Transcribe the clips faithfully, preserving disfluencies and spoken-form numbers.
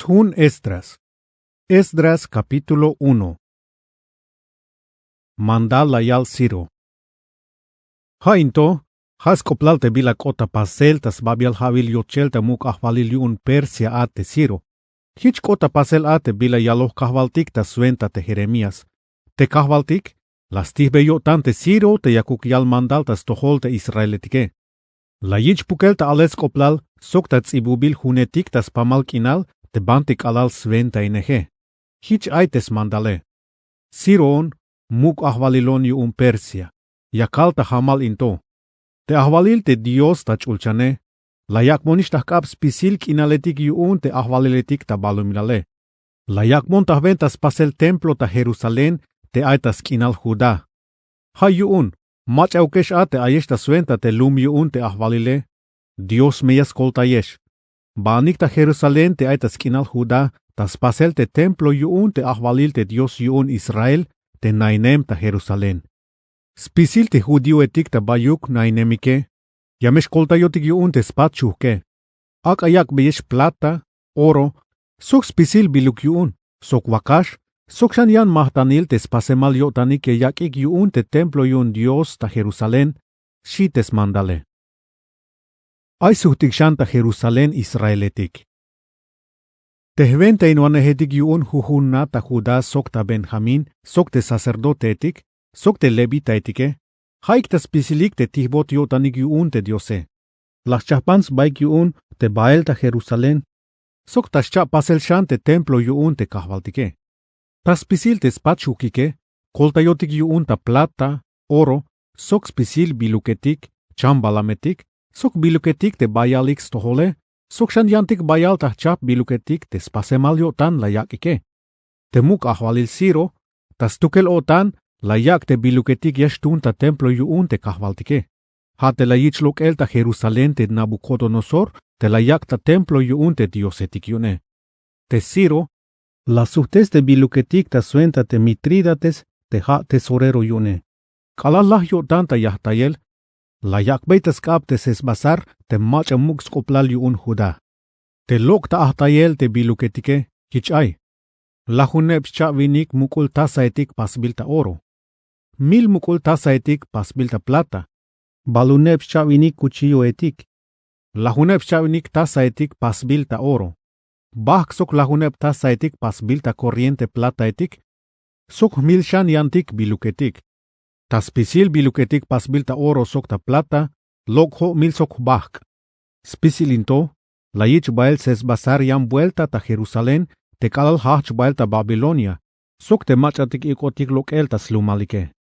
Jun Esdras. Esdras capítulo uno. Mandal la yal Ciro. Ja' in to ja' sk'oplal te bila k'ot ta pasel ta sbabial ja'bil yochel ta muk' ajwalil yu'un Persia a te Ciro. Jich k'ot ta pasel a te bila yaloj kajwaltik ta swenta te Jeremías. Te kajwaltik la stijbe yo'tan te Ciro te yakuk yal mandal ta stojol te israeletike. La yich' pukel ta alel sk'oplal sok ta ts'ibubil junetik ta spamal k'inal te banti k'alal swentaineje. Jich ay te smandale. Ciroon, muk' ajwalilon yu'un Persia, yakal ta jamal in to. Te ajwalil te Dios ta ch'ulchane la yak'bonix ta jk'ab spisil k'inaletik yu'un te ajwaliletik ta balumilale. La yak'bon ta jwenta spasel templo ta Jerusalén te ay ta sk'inal Judá. Ja' yu'un, mach'aokex a te ayex ta swenta te lum yu'un te ajwalile. Dios me ya skoltayex. Baanik ta Jerusalén te ay ta sk'inal Judá ta spasel te templo yu'un te ajwalil te Dios yu'un Israel te nainem ta Jerusalén. Spisil te judíoetik ta bayuk nainemike ya me xkoltayotik yu'un te spat xujke. Ak'a yak'beyex plata, oro, sok spisil biluk yu'un, sok wakax, sok xan yan majtanil te spasemal yo'tanik ya yak'ik yu'un te templo yu'un Dios ta Jerusalén, xi te smandale. Ay sujtik xan ta Jerusalén israeletik. Te jwentainwanejetik yu'un jujun na ta Judá sok ta Benjamín sok te sacerdoteetik sok te levitaetike, ja'ik ta spisilik te tijbot yo'tanik yu'un te Diose. La xchajpan sbaik yu'un te bael ta Jerusalén, sok ta xcha'pasel xan te templo yu'un te kajwaltike. Ta spisil te spat xujkike koltayotik yu'un ta plata, oro, sok spisil biluketik, chambalametik, sok biluketik te bayalik stojole, sok xan yantik bayal ta jchajp biluketik te spasemal yo'tan la yak'ike. Te muk' ajwalil Ciro, ta stukel o'tan la yak' te biluketik ya xtuun ta templo yu'un te kajwaltike. Ja' te la yich' lok'el ta Jerusalén te Nabucodonosor te la yak' ta templo yu'un te diosetik yu'une. Te Ciro la sujtes te biluketik ta swenta te Mitrídates te ja' tesorero yu'une. K'alal laj yo'tan ta yajtayel, la yak'bey ta sk'ab te Sesbasar te mach'a muk' sk'oplal yu'un Judá. Te lok' ta ajtayel te biluketike jich ay: lajuneb xcha'winik muk'ul tazaetik pasbil ta oro, mil muk'ul tazaetik pasbil ta plata, baluneb xcha'winik kuchilloetik, lajuneb xcha'winik tazaetik pasbil ta oro, bajk' sok lajuneb tazaetik pasbil ta korriente plataetik, sok jmil xan yantik biluketik. Ta spisil biluketik pasbil ta oro sok ta plata, lok' jo' mil sok jbajk'. Spisil in to la yich' bael Sesbasar yan buelta ta Jerusalén te k'alal jajch bael ta Babilonia, sok te mach'atik ik'otik lok'el ta slumalike.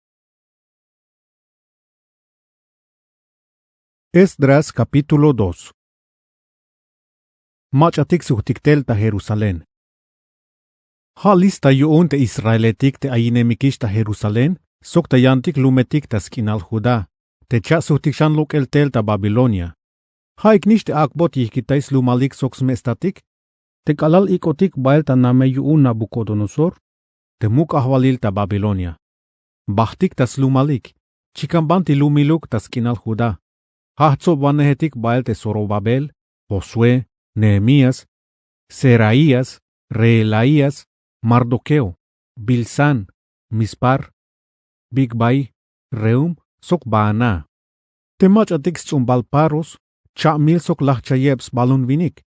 Esdras capítulo dos. Mach'atik sujtik tel ta Jerusalén. Ja' lista yu'un te israeletik te ayinemikix ta Jerusalén sok ta yantik lumetik ta sk'inal Judá te cha'sujtik xan lok'el tel ta Babilonia. Ja'ik nix te ak'bot yijkitay slumalik sok sme'statik te k'alal ik'otik bael ta namey yu'un Nabucodonosor te muk' ajwalil ta Babilonia. Bajtik ta slumalik, chikan banti lumiluk ta sk'inal Judá. Ja' jtsobwanejetik bael te Zorobabel, Josué, Nehemías, Seraías, Reelaías, Mardoqueo, Bilsán, Mispar, Bigvai, Reum, sok Baaná. Te mach'atik sts'umbal Paros, cha'mil sok lajchayeb sbalun winik.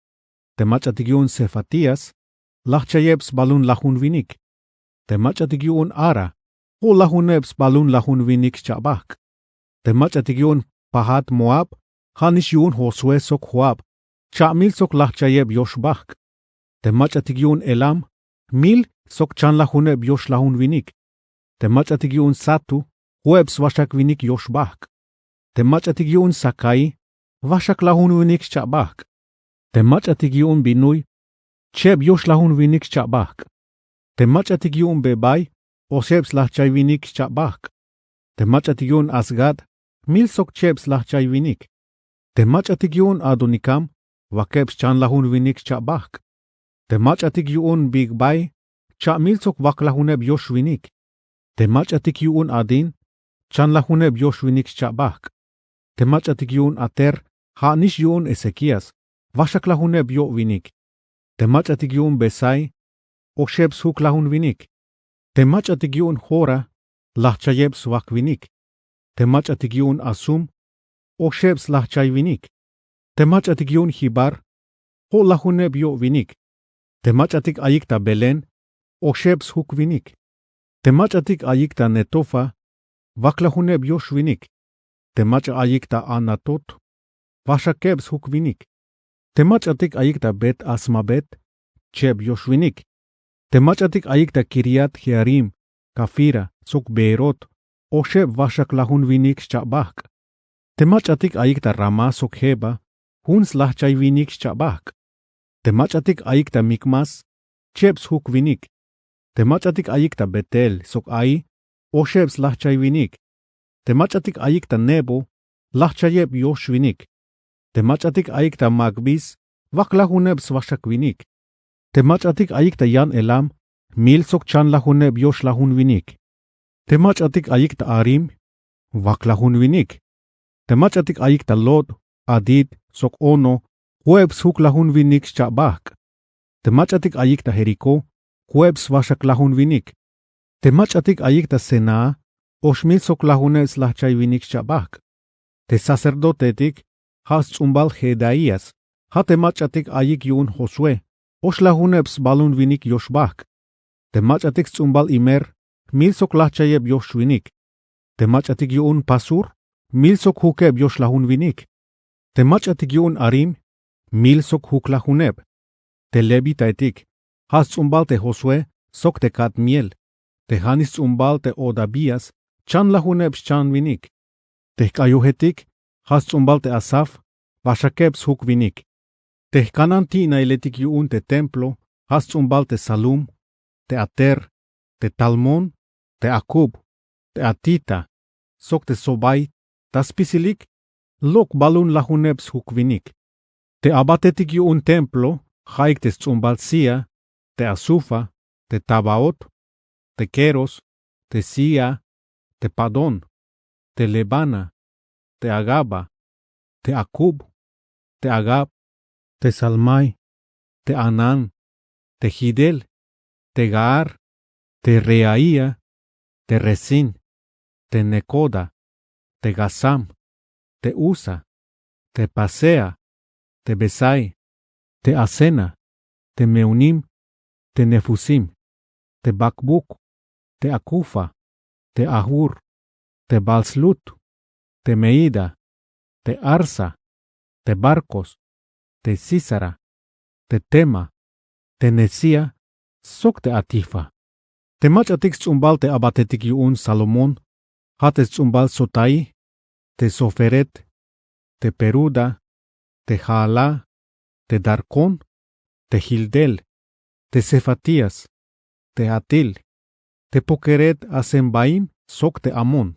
Te mach'atik yu'un Sefatías, lajchayeb sbalun lajun winik. Te mach'atik yu'un Ara, jo' lajuneb sbalun lajun winik xcha'bajk'. Te mach'atik yu'un Pahat-Moab, ja' nix yu'un Josué sok Joab, cha'mil sok lajchayeb yox bajk'. Te mach'atik yu'un Elam, mil sok chanlajuneb yox lajun winik. Te mach'atik yu'un Satu, jo'eb swaxak winik yox bajk'. Te mach'atik yu'un Sacaí, waxak lajun winik xcha'bajk'. Te mach'atik yu'un Binuy, cheb yox lajun winik xcha'bajk'. Te mach'atik yu'un Bebai, ocheb slajchay winik xcha'bajk'. Te mach'atik yu'un Azgad, mil sok cheb slajchay winik. Te mach'atik yu'un Adonicam, wakeb schanlajun winik xcha'bajk'. Te mach'atik yu'un Bigvai, cha'mil sok waklajuneb yox winik. Te mach'atik yu'un Adín, chanlajuneb yox winik xcha'bajk'. Te mach'atik yu'un Ater, ja' nix yu'un Ezequías, waxaklajuneb yo' winik. Te mach'atik yu'un besai, oxeb sjuk lajun winik. Te mach'atik yu'un jora, lajchayeb swajk winik. Te mach'atik yu'un asum, oxeb slajchay winik. Te mach'atik yu'un jibar, jo' lajuneb yo' winik. Te mach'atik ayik ta belén, oxeb sjuk winik. Te mach'atik ayik ta netofa, wak lajuneb yoxwinik. Te mach'a ayik ta anatot, waxakeb sjuk winik. Te mach'atik ayik ta bet asmabet, cheb yoxwinik. Te mach'atik ayik ta kiriat jearim, kafira sok beerot, oxeb waxak lajun winik xcha'bajk'. Te mach'atik ayik ta ramá sok jeba, jun slajchay winik xcha'bajk'. Te mach'atik ayik ta mikmas, cheb sjuk winik. Te mach'atik ayik ta betel sok ahi, oxeb slajchay winik. Te mach'atik ayik ta nebo, lajchayeb yoxwinik. Te mach'atik ayik ta magbis, wak lajuneb swaxak winik. Te mach'atik ayik ta yan elam, mil sok chan lajuneb yoxlajun winik. Te mach'atik ayik ta arim, wak lajun winik. Te mach'atik ayik ta lod, adid sok ono, jo'eb sjuk lajun winik xcha'bajk'. Te mach'atik ayik ta jerikó, jo'eb swaxak lajun winik. Te mach'atik ayik ta senaá, oxmil sok lajuneb slajchay winik xcha'bajk'. Te sacerdoteetik, ja' sts'umbal jedaías. Ja' te mach'atik ayik yu'un josué, oxlajuneb sbalun winik yoxbajk'. Te mach'atik sts'umbal imer, mil sok lajchayeb yoxwinik. Te mach'atik yu'un pasur, mil sok jukeb yoxlajun winik. Te mach'atik yu'un arim, mil sok juk lajuneb. Te levitaetik, ja' sts'umbal te josué sok te kadmiel. Te ja'nix sts'umbal te hodavías, chan lajuneb xchan winik. Te jk'ayojetik, ja' sts'umbal te asaf, waxakeb sjuk winik. Te jkanan ti'nailetik yu'un te templo, ja' sts'umbal te salum, te ater, te talmón, te akub, te atita, sok te sobai. Ta spisilik, lok' balun lajuneb sjuk winik. Te abatetik yu'un templo, ja'ik te sts'umbal sía, te asufa, te tabaot, te keros, te sía, te padón, te lebana, te agaba, te akub, te agab, te salmai, te anán, te gidel, te gahar, te reaía, te resín, te necoda, te gasam, te usa, te pasea, te besai, te asena, te meunim, te nefusim, te bakbuk, te akufa, te ahur, te balslut, te meida, te arsa, te barkos, te sísara, te tema, te nesía, sok te atifa. Te mach'atik sts'umbal te abatetik yu'un salomón, ja' te sts'umbal sotai, te soferet, te peruda, te jaalá, te darcón, te gildel, te sefatías, te hatil, te pokeret hasembaim, sok te amón.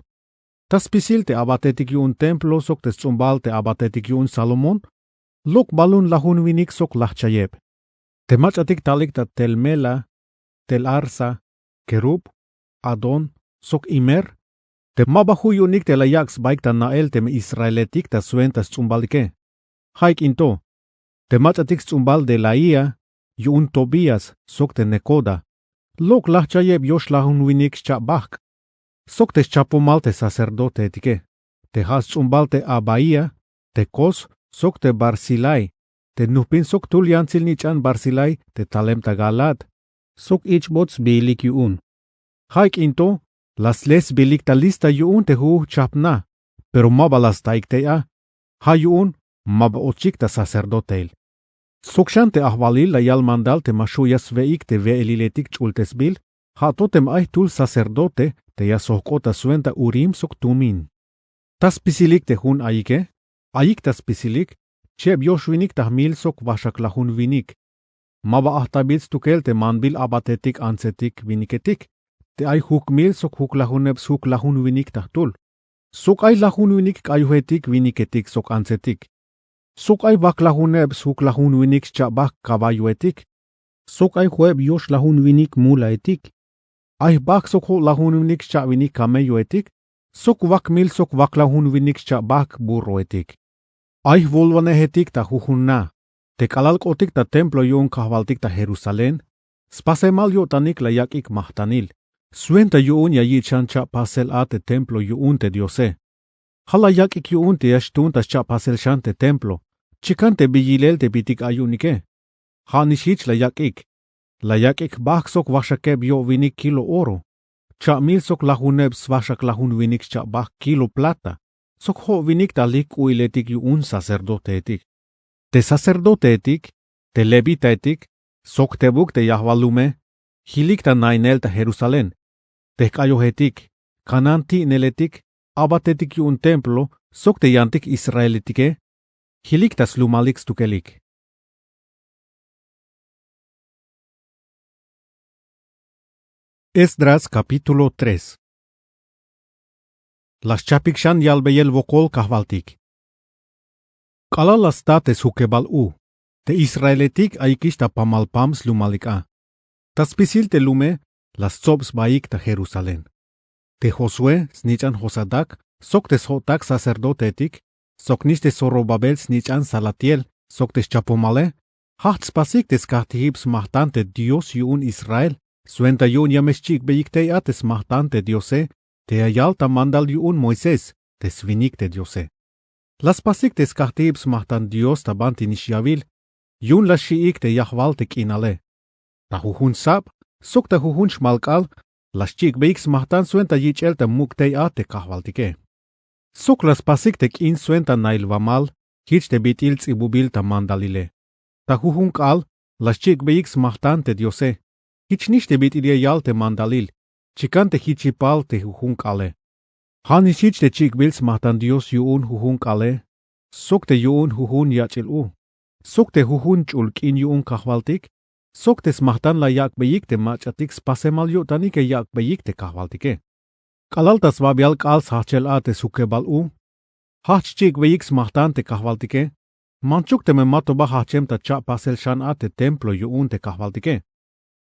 Ta spisil te abatetik yu'un templo sok te sts'umbal te abatetik yu'un salomón, lok' balun lajun winik sok lajchayeb. Te mach'atik talik ta tel mela, tel arsa, kerub, adón, sok imer, te ma ba ju' yu'unik te la yak' sbaik ta na'el teme israeletik ta swenta sts'umbalike. Ja'ik in to, te mach'atik sts'umbal delaía, yu'un tobías, sok te nekoda, lok' lajchayeb yoxlajun winik xcha'bajk', sok te xchapomal te sacerdoteetike, te ja' sts'umbal te habaía, te cos, sok te barzilai, te nujpin sok jtul yantsil nich'an barzilai te talem ta galaad, sok ich'bot sbiilik yu'un. Ja'ik in to, la sle sbilik ta lista yu'un te jujuj chajp na, pero ma ba la staik tey a. Ja' yu'un ma ba ochik ta sacerdoteil. Sok xan te ajwalil la yal mandal teme xju' ya swe'ik te we'eliletik ch'ultesbil, ja' to teme ay jtul sacerdote te ya sojk'ot ta swenta urim sok tumín. Ta spisilik te jun ayike, ayik ta spisilik cheb yoxwinik ta jmil sok waxaklajun winik. Ma ba ajtabil stukel te manbil abatetik antsetik winiketik, te ay jukmil sok juklajuneb sjuklajun winik ta jtul. Sok ay lajun winik k'ayojetik winiketik sok antsetik. Sok ay waklajuneb sjuklajun winik xcha'bajk' kaballoetik. Sok ay jo'eb yoxlajun winik mulaetik. Ay jbajk' sok jo'lajun winik xcha'winik kamelloetik, sok wakmil sok waklajun winik xcha'bajk' burroetik. Ay jwolwanejetik ta jujun na, Te k'alal k'otik ta templo yu'un kajwaltik ta Jerusalén, spasemal yo'tanik la yak'ik majtanil swenta yu'un ya yich' xan cha'pasel a te templo yu'un te Diose. Ja' la yak'ik yu'un te ya xtuun ta xcha'pasel xan te templo, chikan te bi yilel te bitik ay yu'unike. Ja' nix jich la yak'ik. La yak'ik jbajk sok waxakeb yo'winik kilo oro, cha'mil sok lajuneb swa'xaklajun winik xcha'bajk kilo plata, sok jo'winik ta lik k'u'iletik yu'un sacerdoteetik. Te sacerdoteetik, te levitaetik, sok tebuk te yajwal lume, jilik ta nainel ta Jerusalén. Te jk'ayojetik, kananti'neletik, a'batetik yu'un templo, sok te yantik israeletike, jilik ta slumalik stukelik. Esdras capítulo tres. La xchapik xan yalbeyel wokol kajwaltik. K'alal la sta te sjukebal u, te israeletik ayikix ta pamal pam slumalik a. Ta spisil te lume la stsob sbaik ta Jerusalén. Te Josué snich'an Josadac, sok te sjo'tak sacerdoteetik, soknix te Zorobabel snich'an Salatiel, sok te xchapomale, jajch' spasik te skajtijib smajtan te Dios yu'un Israel, swenta yu'un ya me xchik'beyik tey a te smajtan te Diose, te ya yal ta mandal yu'un Moisés, te swinik te Diose. La spasik te skajtijib smajtan Dios ta banti nix yawil, yu'un la xi'ik te yajwal te k'inale. Ta jujun sab, sok ta jujun xmal k'aal, la xchik'beyik smajtan swenta yich'el ta muk' tey a te kajwaltike. Sok la spasik te k'in swenta nail wamal, jich te bit'il ts'ibubil ta mandalile. Ta jujun k'aal, la xchik'beyik smajtan te Diose, jich nix te bit'il ya yal te mandalil, chikan te jich yipal te jujun k'aale. Ja' nix jich te chik'bil smajtan Dios yu'un jujun k'aale, sok te yu'un jujun yach'il u, sok te jujun ch'ul k'in yu'un kajwaltik, sok te smajtan la yak'beyik te mach'atik spasemal yo'tanik ya yak'beyik te kajwaltike. K'alal ta sbabial k'aal sjajchel a te sjukebal u, jajch' xchik'beyik smajtan te kajwaltike, manchuk teme mato ba jajchem ta cha'pasel xan a te templo yu'un te kajwaltike.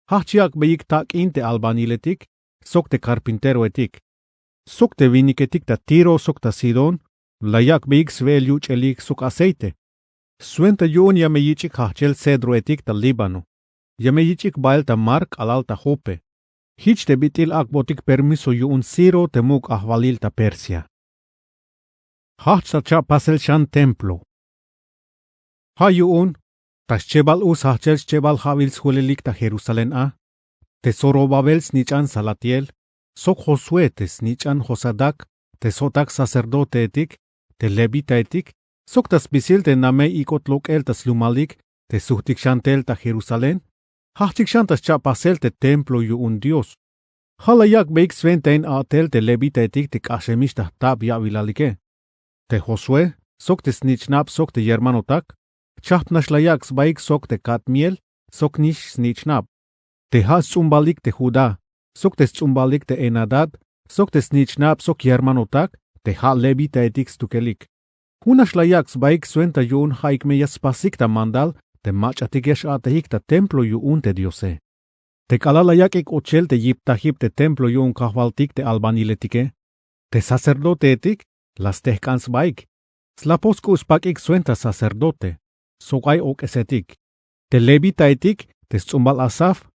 Jajch' yak'beyik tak'in te albaniletik, sok te carpinteroetik, sok te winiketik ta Tiro sok ta Sidón, la yak'beyik swe'el yuch'elik sok aceite. Swenta yu'un ya me yich'ik jajchel cedroetik ta Líbano, ya me yich'ik bael ta mar k'alal ta Jope. Jich te bit'il ak'botik permiso yu'un Ciro te muk' ajwalil ta Persia. Jajch' ta cha'pasel xan templo. Ja' yu'un, ta xchebal u sjajchel xchebal ja'wil sjulelik ta Jerusalén a, te Zorobabel snich'an Salatiel, sok Josué te snich'an Josadac, te sjo'tak sacerdoteetik, te levitaetik, sok ta spisil te namey ik'ot lok'el ta slumalik te sujtik xan tel ta Jerusalén, jajchik xan ta xcha'pasel te templo yu'un Dios. Ja' la yak'beyik swentain a'tel te levitaetik te k'axemix ta jtab ya'wilalike. Te Josué, sok te snich'nab sok te yermanotak, jchajp nax la yak' sbaik sok te Cadmiel, soknix snich'nab. Te ja' sts'umbalik te Judá, sok te sts'umbalik te Henadad, sok te snich'nab sok yermanotak, te ja' levitaetik stukelik. Jun nax la yak' sbaik swenta yu'un ja'ik me ya spasik ta mandal te mach'atik ya x-a'tejik ta templo yu'un te Diose. Te k'alal la yak'ik ochel te yiptajib te templo yu'un kajwaltik te albaniletike, te sacerdoteetik la stejk'an sbaik, slapoj sk'u' spak'ik swenta sacerdote, sok ay ok'esetik. Te levitaetik te sts'umbal Asaf,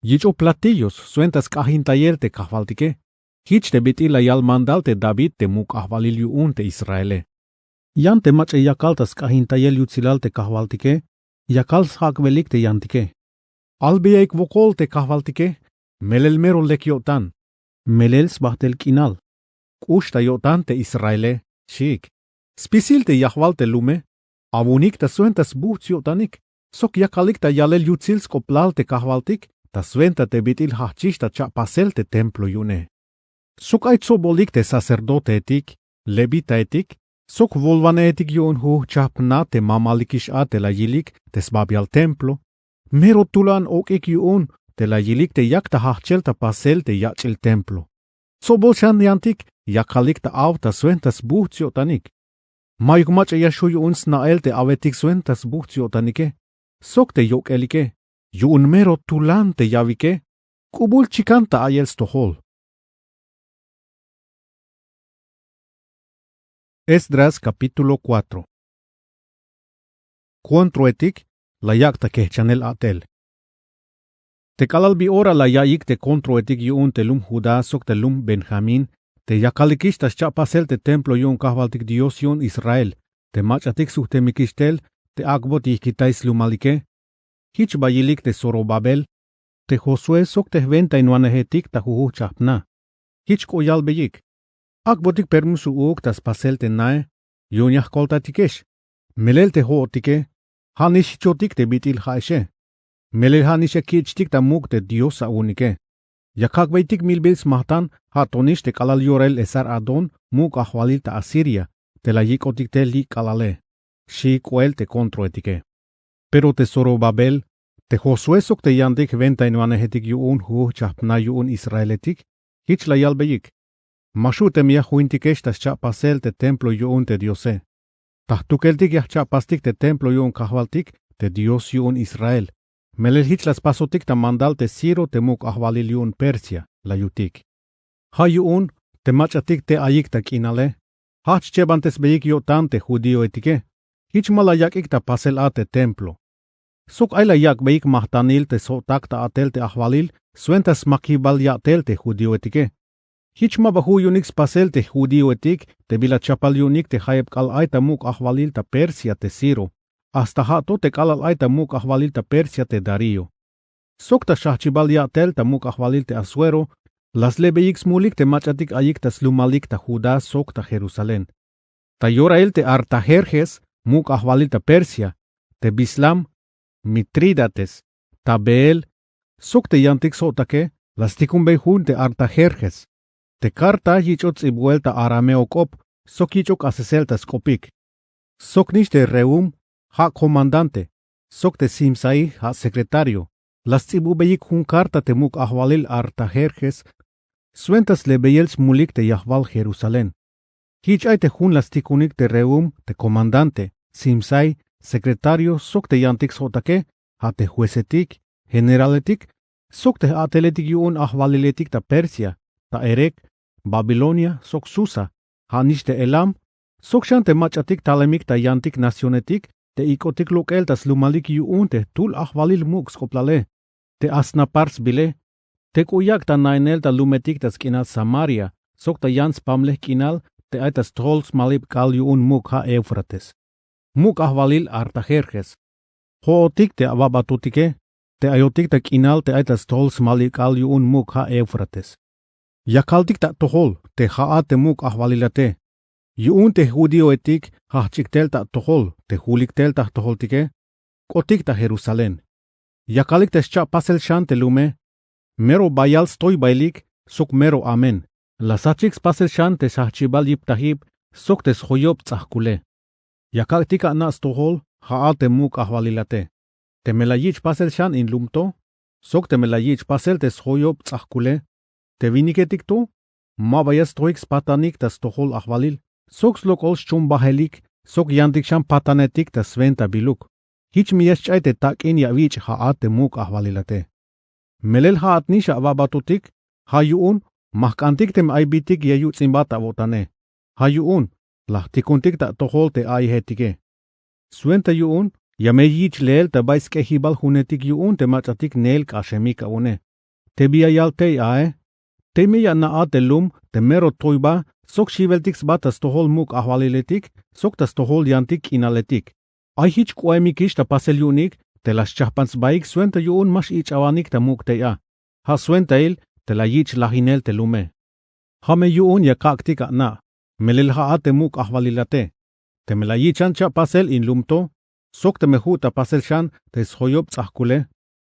yich'oj platillos swenta sk'ajintayel te kajwaltike, jich te bit'il la yal mandal te David te muk' ajwalil yu'un te Israele. Yan te mach'a yakal ta sk'ajintayel yutsilal te kajwaltike, yakal sjak'belik te yantike. Albeyaik wokol te kajwaltike, melel mero lek yo'tan, melel sbajtel k'inal, k'ux ta yo'tan te Israele, xiik. Spisil te yajwal te lume, awu'unik ta swenta sbujts' yo'tanik, sok yakalik ta yalel yutsil sk'oplal te kajwaltik, ta swenta te bit'il jajchix ta cha'pasel te templo yu'une. Sok ay tsobolik te sacerdoteetik, levitaetik, sok jwolwaneetik yu'un ju' jchajp na te mamalikix a te la yilik te sbabial templo, mero tulan ok'ik yu'un te la yilik te yak ta jajchel ta pasel te yach'il templo. Tsobol xan yantik yakalik ta aw ta swenta sbujts' yo'tanik. Ma'yuk mach'a ya xju' yu'un sna'el te awetik swenta sbujts' yo'tanike, sok te yok'elike, yu'un mero tulan te yawike, k'ubul chikan ta a'yel stojol. Esdras capítulo cuatro. Kuontroetik, la yak' ta kejchanel a'tel. Te k'alal bi ora la ya'iyik te kontroetik yu'un te lum Judá sok te lum Benjamín te yakalikix ta xcha'pasel te templo yu'un kajwaltik Dios yu'un Israel, te mach'atik sujtemikix tel te ak'bot yijkitay slumalike. Jich ba yilik te Zorobabel, te Josué sok te jwentainwanejetik ta jujujchajpna. Jich k'o yalbeyik: Ak'botik permiso uuk ta spasel te nae yu'un ya jkoltatikex. Melel te jo'otike, ja' nix jichotik te bit'il ja'exe. Melel ja' nix ya kich'tik ta muk' te Dios awu'unike. Ya kak'beytik milbil smajtan, ja' to nix te k'alal yorail Esar-Adón muk' ajwalil ta Asiria te la yik'otik tel yik' k'alale, xi k'oel te kontroetike. Pero te Zorobabel, te Josué sok te yantik jwentainwanejetik yu'un jujujchajpna yu'un Israeletik, jich la yalbeyik: Ma xju' teme ya jwintikex ta xcha'pasel te templo yu'un te Diose. Ta jtukeltik ya jcha'pastik te templo yu'un kajwaltik te Dios yu'un Israel. Melel jich la spasotik ta mandal te Ciro te muk' ajwalil yu'un Persia, la yutik. Ja' yu'un te mach'atik te ayik ta k'inale, ja' jchebantesbeyik yo'tan te judíoetike. Jich ma la yak'ik ta pasel a te templo. Sok ay la yak'beyik majtanil te sjo'tak ta a'tel te ajwalil swenta smakibal ya'tel te judíoetike. Jich ma ba ju' yu'unik spasel te judíoetik te bila chapal yu'unik te jayeb k'alal ay ta muk' ajwalil ta Persia te Ciro, hasta ja' to te k'alal ay ta muk' ajwalil ta Persia te Darío. Sok ta xajchibal ya'tel ta muk' ajwalil te Asuero, la slebeyik smulik te mach'atik ayik ta slumalik ta Judá sok ta Jerusalén. Ta yorail te Artajerjes muk' ajwalil ta Persia, te Bislam, Mitrídates, Tabeel, sok te yantik sjo'take, la stikumbey jun te Artajerjes. Te karta yich'ot ts'ibbuel ta arameo k'op, sok yich'ot k'asesel ta sk'opik. Sok nix te Rehum, ja' komandante, sok te Simsaí, ja' secretario, la sts'ibubeyik jun karta te muk' ajwalil Artajerjes swenta slebeyel smulik te yajwal Jerusalén. Jich ay te jun la stikunik te Rehum, te komandante, Simsaí, secretario, sok te yantik sjo'take, ja' te juecetik, generaletik, sok te j-a'teletik yu'un ajwaliletik ta Persia, ta Erek, Babilonia, sok Susa, ja' nix te Elam, sok xan te mach'atik talemik ta yantik nacionetik te ik'otik lok'el ta slumalik yu'un te jtul ajwalil muk' sk'oplale, te Asnapar sbile, te k'o yak' ta nainel ta lumetik ta sk'inal Samaria, sok ta yan spamlej k'inal te ay ta stojol smalib k'aal yu'un muk' ja' Éufrates. Muk' ajwalil Artajerjes, jo'otik te awabatotike te ayotik ta k'inal te ay ta stojol smalib k'aal yu'un muk' ja' Éufrates. Ya kaltik ta atojol te ja'at te muk' ajwalilate. Yu'un te judíoetik jajch'ik tel ta atojol te julik tel ta jtojoltike, k'otik ta Jerusalén. Ya kalik te xcha'pasel xan te lume, mero bayal stoybailik sok mero amen. La sjajchik spasel xan te sjajchibal yiptajib sok te sjoyob ts'ajkule. Ya kak'tik ana' stojol ja'at te muk' ajwalilate. Teme la yich' pasel xan in lum to, sok teme la yich' pasel te sjoyob ts'ajkule, te winiketik to ma ba ya stojik spatanik ta stojol ajwalil, sok slok'ol xchombajelik sok yantik xan patanetik ta swentabiluk. Jich me ya xch'ay te tak'in ya awich' ja'at te muk' ajwalilate. Melel ja'at nix awabatotik, ja' yu'un ma jk'antik teme ay bitik ya yuts'inbat awo'tane. Ja' yu'un la jtikuntik ta atojol te a'ijetike. Swenta yu'un ya me yich' leel ta bay sk'ejibal junetik yu'un te mach'atik neel k'axemik awu'une. Te bi ya yal tey ae, tey me ya ana' a te lum te mero toyba sok xiweltik sba ta stojol muk' ajwaliletik sok ta stojol yantik k'inaletik. Ay jich k'oemikix ta pasel yu'unik te la xchajpan sbaik swenta yu'un ma x-ich'awanik ta muk' tey a. Ja' swentail te la yich' lajinel te lume. Ja' me yu'un ya kak'tik ana', melel ja'at te muk' ajwalilate. Teme la yich' xan cha'pasel in lum to, sok teme ju' ta pasel xan te sjoyob ts'ajkule,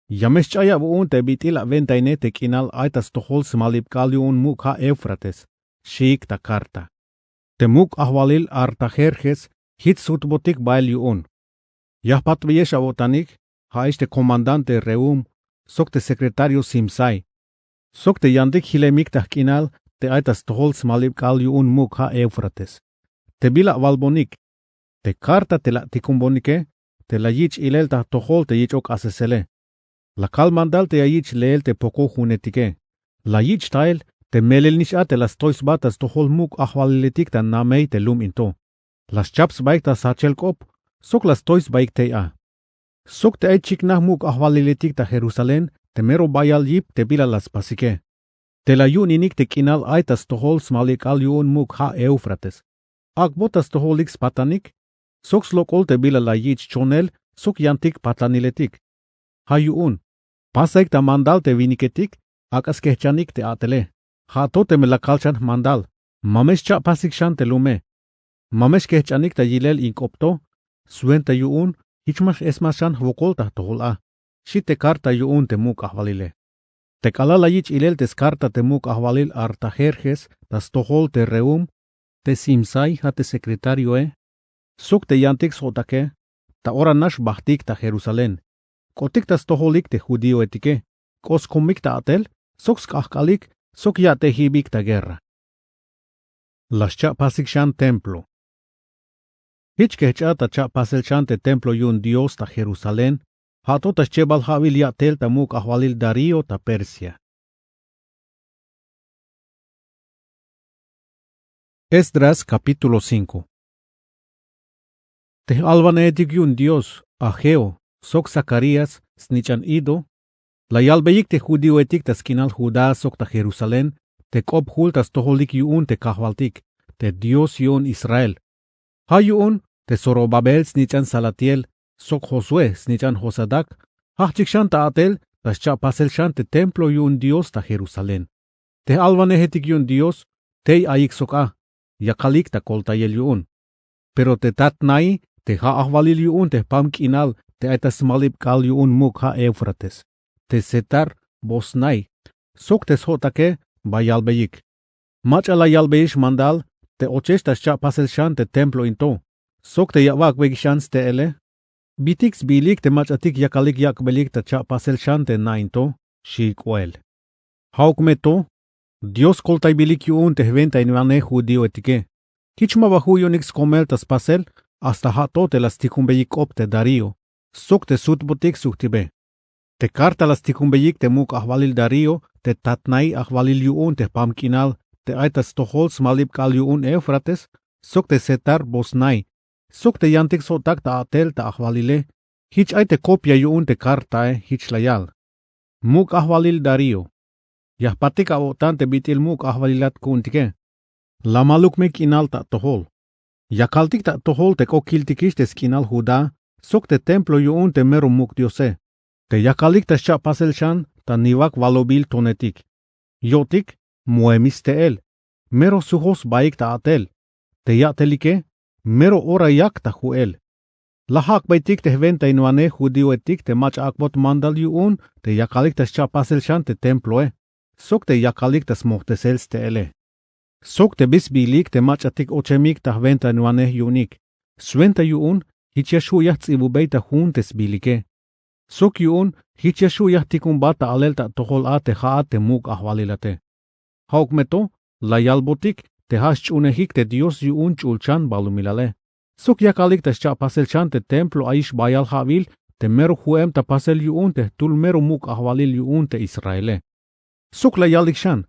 ya me xch'ay awu'un te bit'il awentainej te k'inal ay ta stojol smalib k'aal yu'un muk' ja' Éufrates, xiik ta karta. Te muk' ajwalil Artajerjes jich sutbotik bael yu'un. Ya jpatbeyex awo'tanik, ja'ex te komandante Rehum, sok te secretario Simsay, sok te yantik jilemik ta jk'inal te ay ta stojol smalib k'aal yu'un muk' ja' Éufrates. Te bila awalbonik, te karta te la atikunbonike te la yich' ilel ta jtojol te yich'ok k'asesele. La kal mandal te ya yich' leel te pokol junetike. La yich' tael te melel nix a te la stoy sba ta stojol muk' ajwaliletik ta namey te lum in to. La schap sbaik ta sjajchel k'op, sok la stoy sbaik tey a. Sok te ay chiknaj muk' ajwaliletik ta jerusalén te mero bayal yip te bila la spasike. Te la yu'un inik te k'inal ay ta stojol smalib k'aal yu'un muk' ha' eufrates. Ak'bot ta stojolik spatanik sok slok'ol te bila la yich' chonel sok yantik patlaniletik. Ha yu'un, pasahik ta mandal te winiketik ak'a skehch'anik te a'tele. Ha to teme la kal xan jmandal, ma me xcha'pasik xan te lume. Ma me xkehch'anik ta yilel in k'op to swenta yu'un hich ma x'esmas xan jwokol ta jtojol a. Xi te karta yu'un te muk' ajwalile. Te k'alal la yich' ilel te skarta te muk' ajwalil artajerjes ta stojol te rehum, te simsay ha te sekretarioe, sok te yantik sjo'take, ta ora nax bajtik ta jerusalén. K'otik ta stojolik te judíoetike, k'o skomik ta a'tel sok sk'ajk'alik sok ya'tejibik ta guerra. La xcha'pasik xan templo. Hich kehch'a ta cha'pasel xan te templo yu'un dios ta jerusalén, ha to ta schebal ha'bil ya'tel ta muk' ajwalil darío ta persia. Esdras kapítulo cinco. Te j'alwanejetik yu'un dios, ageo, sok zakarías snich'an ido, la yalbeyik te judíoetik ta sk'inal judá sok ta jerusalén, te k'op jul ta stojolik yu'un te kajwaltik, te dios yu'un israel. Ha yu'un te zorobabel snich'an salatiel, sok josué snich'an josadac, hahchik xan ta a'tel ta xcha'pasel xan te templo yu'un dios ta jerusalén. Te j'alwanejetik yu'un dios, tey ayik sok a, yakalik ta koltayel yu'un. Pero te tatnai, te ha ajwalil yu'un te jpam k'inal te ay ta smalib k'aal yu'un muk' ha' eufrates, te setar-boznai, sok te sjo'take, ba yalbeyik: Mach'a la yalbeyix mandal te ochex ta xcha'pasel xan te templo in to, sok te ya awak'beyik xan ste'ele? Bitik sbilik te mach'atik yakalik yak'belik ta cha'pasel xan te na in to, xi k'oel. Ja'uk me to, dios koltaybilik yu'un te jwentainwanej judíoetike. Hich ma ba ju' yu'unik skomel ta spasel, hasta ha to te la stikunbeyik k'op te darío, sok te sutbotik sujtibe. Te karta la stikunbeyik te muk' ajwalil darío, te tatnai ajwalil yu'un te jpam k'inal te ay ta stojol smalib k'aal yu'un eufrates, sok te setar-boznai, sok te yantik sjo'tak ta a'tel ta ajwalile. Hich ay te kopia yu'un te kartae, hich la yal: Muk' ajwalil darío, ya jpatik awo'tan te bit'il muk' ajwalilat ku'untike. La maluk me k'inal ta atojol. Ya kaltik ta atojol te k'o kiltikix te sk'inal judá, sok te templo yu'un te mero muk' diose, te yakalik ta xcha'pasel xan ta niwak walobil tonetik. Yo'tik, moemix ste'el, mero sujoj sbaik ta a'tel. Te ya'telike, mero ora yak ta ju'el. La jak'beytik te jwentainwanej judíoetik te mach'a ak'bot mandal yu'un te yakalik ta xcha'pasel xan te temploe, sok te yakalik ta smojtesel ste'ele, sok te bi sbilik te mach'atik ochemik ta jwentainwanej yu'unik. Swenta yu'un, hich ya xju' ya jts'ibubey ta jun te sbilike. Sok yu'un, hich ya xju' ya jtikunbat ta alel ta atojol a te ha'at te muk' ajwalilate. Ja'uk me to, la yalbotik te ha sch'uhunejik te dios yu'un ch'ulchan balumilale, sok yakalik ta xcha'pasel xan te templo ayix bayal ha'bil te mero ju'em ta pasel yu'un te jtul mero muk' ajwalil yu'un te israele. Sok la yalik xan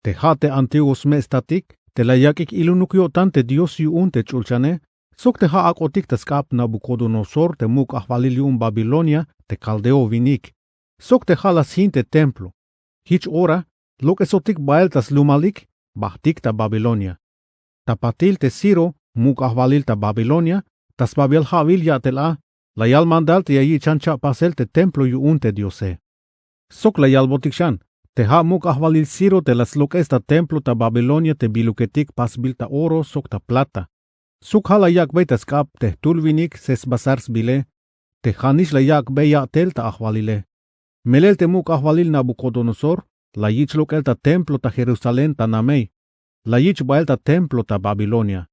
te ha te antiguo sme' statik te la yak'ik ilunuk yo'tan te dios yu'un te ch'ulchane, sok te ha ak'otik ta sk'ab nabucodonosor te muk' ajwalil yu'un babilonia te kaldeo winik, sok te ha la sjin te templo. Hich ora lok'esotik bael ta slumalik, bajtik ta babilonia. Ta patil te ciro muk' ajwalil ta babilonia, ta sbabial ha'bil ya'tel a, la yal mandal te ya yich' xan cha'pasel te templo yu'un te diose. Sok la yalbotik xan te ha muk' ajwalil ciro te la slok'es ta templo ta babilonia te biluketik pasbil ta oro sok ta plata. Sok ha la yak'bey ta sk'ab te jtul winik sesbasar sbile, te ha nix la yak'bey ya'tel ta ajwalile. Melel te muk' ajwalil nabucodonosor la yich' lok'el ta templo ta jerusalén ta namey, la yich' bael ta templo ta babilonia.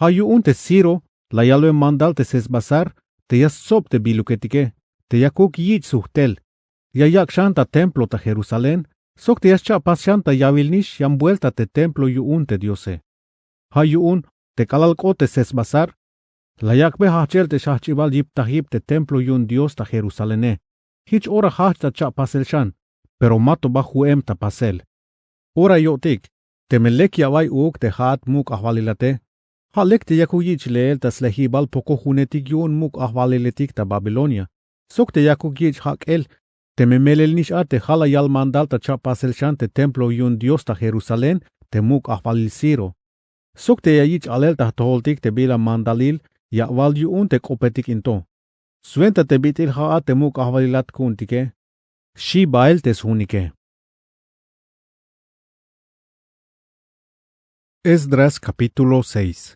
Ha yu'un te ciro la yalbe mandal te sesbasar te ya stsob te biluketike, te yakuk yich' sujtel, ya yak' xan ta templo ta jerusalén, sok te ya scha'pas xan ta yawil nix yan buelta te templo yu'un te diose. Ha yu'un te k'alal k'ot te sesbasar, la yak'be hahchel te xhahch'ibal yiptajib te templo yu'un dios ta jerusalene. Hich ora hahch ta cha'pasel xan, pero mato ba ju'em ta pasel. Ora yo'tik, teme lek ya awa'y uuk te ha'at muk' ajwalilate, ha lek te yakuk yich' leel ta slejibal pokojunetik yu'un muk' ajwaliletik ta babilonia, sok te yakuk yich' jak'el. Teme melel nix a te ja' la yal mandal ta cha'pasel xan te templo yu'un Dios ta Jerusalén te muk' ajwalil Ciro, sok te ya yich' alel ta jtojoltik te bila mandalil ya awal yu'un te k'opetik in to. Swenta te bit'il ja' a te muk' ajwalilat ku'untike, xi' bael te sjunike. Esdras capítulo seis.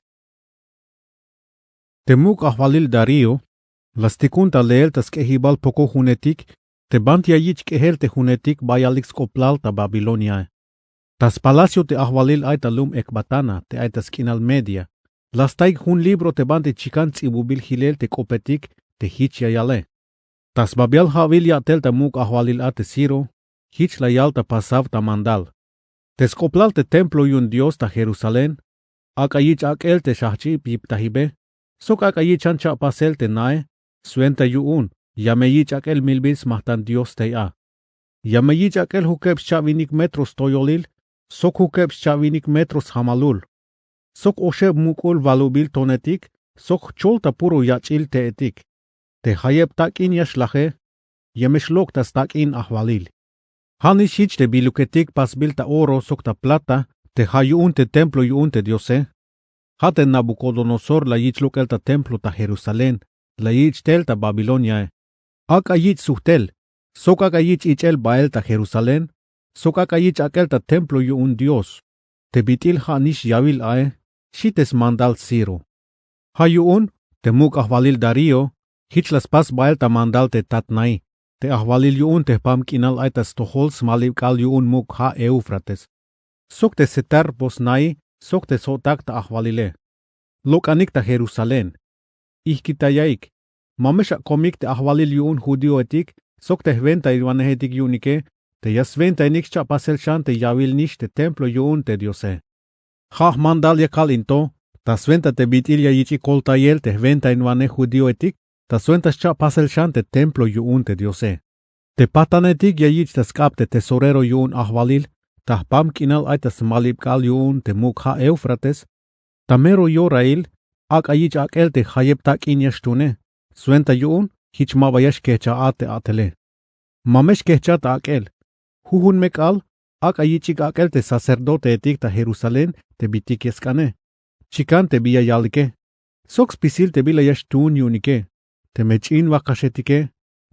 Te muk' ajwalil Darío la stikun ta leel ta sk'ejibal pokojunetik te banti ya yich' k'ejel te junetik bayalik sk'oplal ta Babiloniae. Ta spalacio te ajwalil ay ta lum Ecbatana te ay ta sk'inal Media, la staik jun libro te banti chikan ts'ibubil jilel te k'opetik te jich ya yale. Ta sbabial ja'wil ya'tel ta muk' ajwalil a te Ciro, jich la yal ta pasaw ta mandal. Te sk'oplal te templo yu'un Dios ta Jerusalén, ak'a yich' ak'el te xajch'ib yiptajibe, sok ak'a yich' xan cha'pasel te nae, swenta yu'un ya me yich' ak'el milbil smajtan Dios tey a. Ya me yich' ak'el jukeb xcha'winik metro stoyolil, sok jukeb xcha'winik metro sjamalul, sok oxeb muk'ul walubil tonetik, sok jchol ta puro yach'il te'etik. Te jayeb tak'in ya xlaje, ya me xlok' ta stak'in ajwalil. Ja' nix jich te biluketik pasbil ta oro sok ta plata te ja' yu'un te templo yu'un te Diose. Ja' te Nabucodonosor la yich' lok'el ta templo ta Jerusalén, la yich' tel ta Babiloniae. Ak'a yich' sujtel, sok ak'a yich' ich'el bael ta Jerusalén, sok ak'a yich' ak'el ta templo yu'un Dios. Te bit'il ja' nix yawil ae, xi te smandal Ciro. Ja' yu'un te muk' ajwalil Darío, jich la spas bael ta mandal te Tatnaí, te ajwalil yu'un te jpam k'inal ay ta stojol smalib k'aal yu'un muk' ja' Éufrates, sok te Setar-Bosnaí, sok te sjo'tak ta ajwalile. Lok'anik ta Jerusalén. Ijkitayaik, ma me xakomik te ajwalil yu'un judíoetik sok te jwentainwanejetik yu'unike te ya swentainik xcha'pasel xan te yawil nix te templo yu'un te Diose. Ja' jmandal yakal in to ta swenta te bit'il ya yich'ik koltayel te jwentainwanej judíoetik ta swenta xcha'pasel xan te templo yu'un te Diose. Te pajtanetik ya yich' ta sk'ab te tesorero yu'un ajwalil ta jpam k'inal ay ta smalib k'aal yu'un te muk' ja' Éufrates. Ta mero yorail, ak'a yich' ak'el te jayeb tak'in ya xtune, swenta yu'un jich ma ba ya xkejcha a te a'tele. Ma me xkejcha ta ak'el. Jujun me k'aal, ak'a yich'ik ak'el te sacerdoteetik ta Jerusalén te bitik ya sk'ane. Chikan te bi ya yalike. Sok spisil te bila ya xtuun yu'unike. Teme ch'in wakaxetike,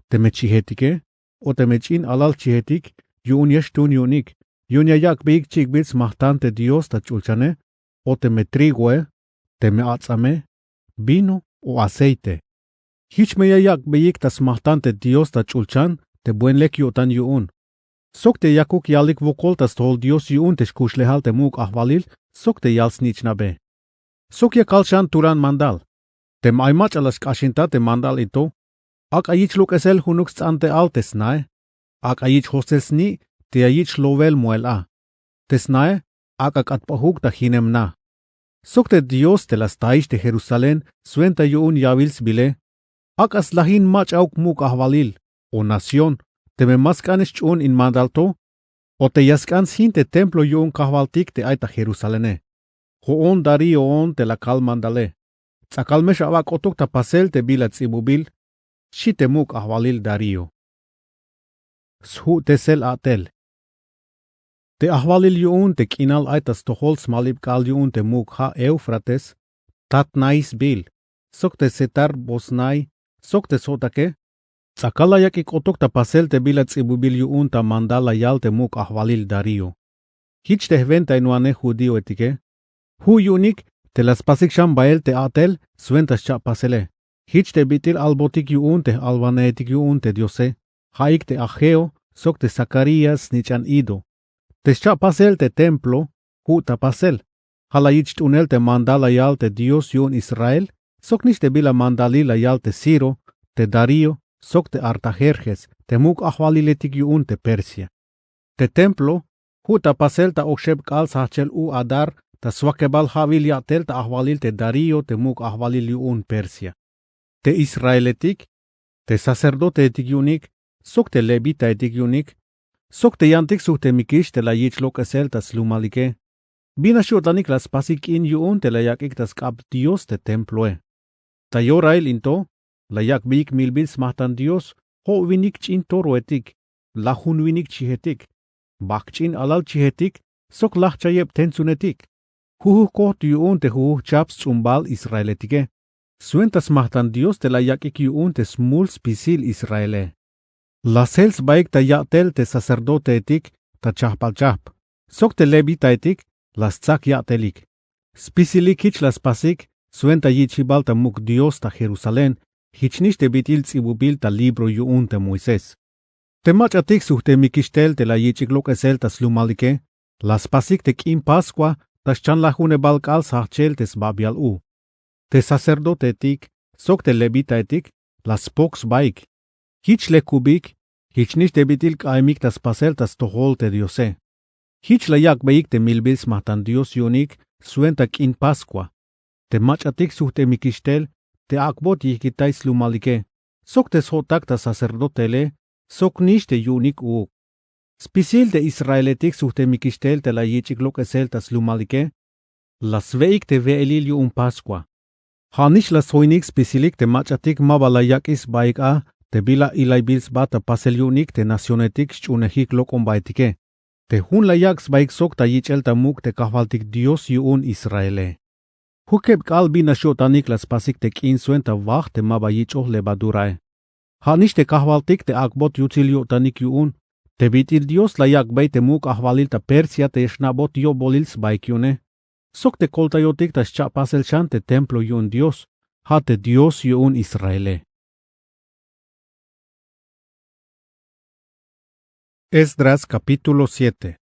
teme chijetike, o teme ch'in alal chijetik, yu'un ya xtuun yu'unik, yu'un ya yak'beyik chi'ikbil smajtan te Dios ta ch'ulchane, o teme trigoe, teme ats'ame, vino o aceite. Jich me ya yak'beyik ta smajtan te Dios ta ch'ulchan te buen lek yo'tan yu'un. Sok te yakuk yalik wokol ta stojol Dios yu'un te xkuxlejal te muk' ajwalil sok te yal-snich'nabe. Sok yakal xan tulan mandal. Teme ay mach'a la xk'axinta te mandal in to, ak'a yich' lok'esel junuk sts'ante'al te snae. Ak'a yich' josel sni' te ya yich' jlowel moel a. Te snae, ak'a k'atpajuk ta jinem na. Sok te Dios te la staix te Jerusalén swenta yu'un yawil sbile. Ak'a slajin mach'auk muk' ajwalil o nación teme ma sk'an xch'uun in mandal to, o te ya sk'an sjin te templo yu'un kajwaltik te ay ta Jerusalene. Jo'on Daríoon te la kal mandale. Ts'akal me xawak' k'otuk ta pasel te bila ts'ibubil, xi te muk' ajwalil Darío. Sju'tesel a'tel. Te ajwalil yu'un te k'inal ay ta stojol smalib k'aal yu'un te muk' ja' Éufrates, Tatnai sbiil, sok te Setar-Bosnai, sok te sjo'take, ts'akal la yak'ik k'otuk ta pasel te bila ts'ibubil yu'un ta mandal la yal te muk' ajwalil Darío. Jich te jwentainwanej judíoetike, ju' yu'unik te la spasik xan bael te a'tel swenta xcha'pasele. Jich te bit'il albotik yu'un te j-alwanejetik yu'un te Diose, ja'ik te Ageo sok te Zacarías snich'an Ido. Te xcha'pasel te templo, ju' ta pasel. Ja' la yich' t'unel te mandal la yal te Dios yu'un Israel, soknix te bila mandalil la yal te Ciro, te Darío, sok te Artajerjes, te muk' ajwaliletik yu'un te Persia. Te templo, ju' ta pasel ta oxeb k'aal sjajchel u Adar, ta swakebal ja'wil ya'tel ta ajwalil te Darío te muk' ajwalil yu'un Persia. Te israeletik, te sacerdoteetik yu'unik, sok te levitaetik yu'unik, sok te yantik sujtemikix te la yich' lok'esel ta slumalike, binax yo'tanik la spasik k'in yu'un te la yak'ik ta sk'ab Dios te temploe. Ta yorail in to, la yak'beyik milbil smajtan Dios, jo'winik ch'in toroetik, lajunwinik chijetik, bajk ch'in alal chijetik, sok lajchayeb tentsunetik. Jujujkojt yu'un te jujujchajp sts'umbal Israeletike. Swenta smajtan Dios te la yak'ik yu'un te smul spisil Israele. La sjel sbaik ta ya'tel te sacerdoteetik ta chajpalchajp, sok te levitaetik la stsak ya'telik. Spisilik jich la spasik swenta yich'jibal ta muk' Dios ta Jerusalén, jichnix te bit'il ts'ibubil ta libro yu'un te Moisés. Te mach'atik sujtemikix tel te la yich'ik lok'esel ta slumalike, la spasik te k'in Pascua ta xchanlajunebal k'aal sjajchel te sbabial u. Te sacerdoteetik sok te levitaetik la spok sbaik. Jich lekubik, jichnix te bit'il k'aemik ta spasel ta stojol te Diose. Jich la yak'beyik te milbil smajtan Dios yu'unik swenta k'in Pascua. Te mach'atik sujtemikix tel te ak'bot yijkitay slumalike, sok te sjo'tak ta sacerdotele, soknix te yu'unik uuk. Spisil te Israeletik sujtemikix tel te la yich'ik lok'esel ta slumalike, la swe'ik te we'elil yu'un Pascua. Ja'nix la sjoinik spisilik te mach'atik maba la yak'ix sbaik a te bila ilaybil sba ta pasel yu'unik te nacionetik xch'uunejik lok'ombaetike. Te jun la yak' sbaik sok ta yich'el ta muk' te Kajwaltik Dios yu'un Israele. Jukeb k'aal bin nax yo'tanik la spasik te k'in swenta waj te maba yich'oj levadurae. Ja'nix te Kajwaltik te ak'bot yutsil yo'tanik yu'un, te bit'il Dios la yak'bey te muk' ajwalil ta Persia te ya xna'bot yo'bolil sbaik yu'une, sok te koltayotik ta xcha'pasel xan te templo yu'un Dios, ja' te Dios yu'un Israele. Esdras capítulo siete.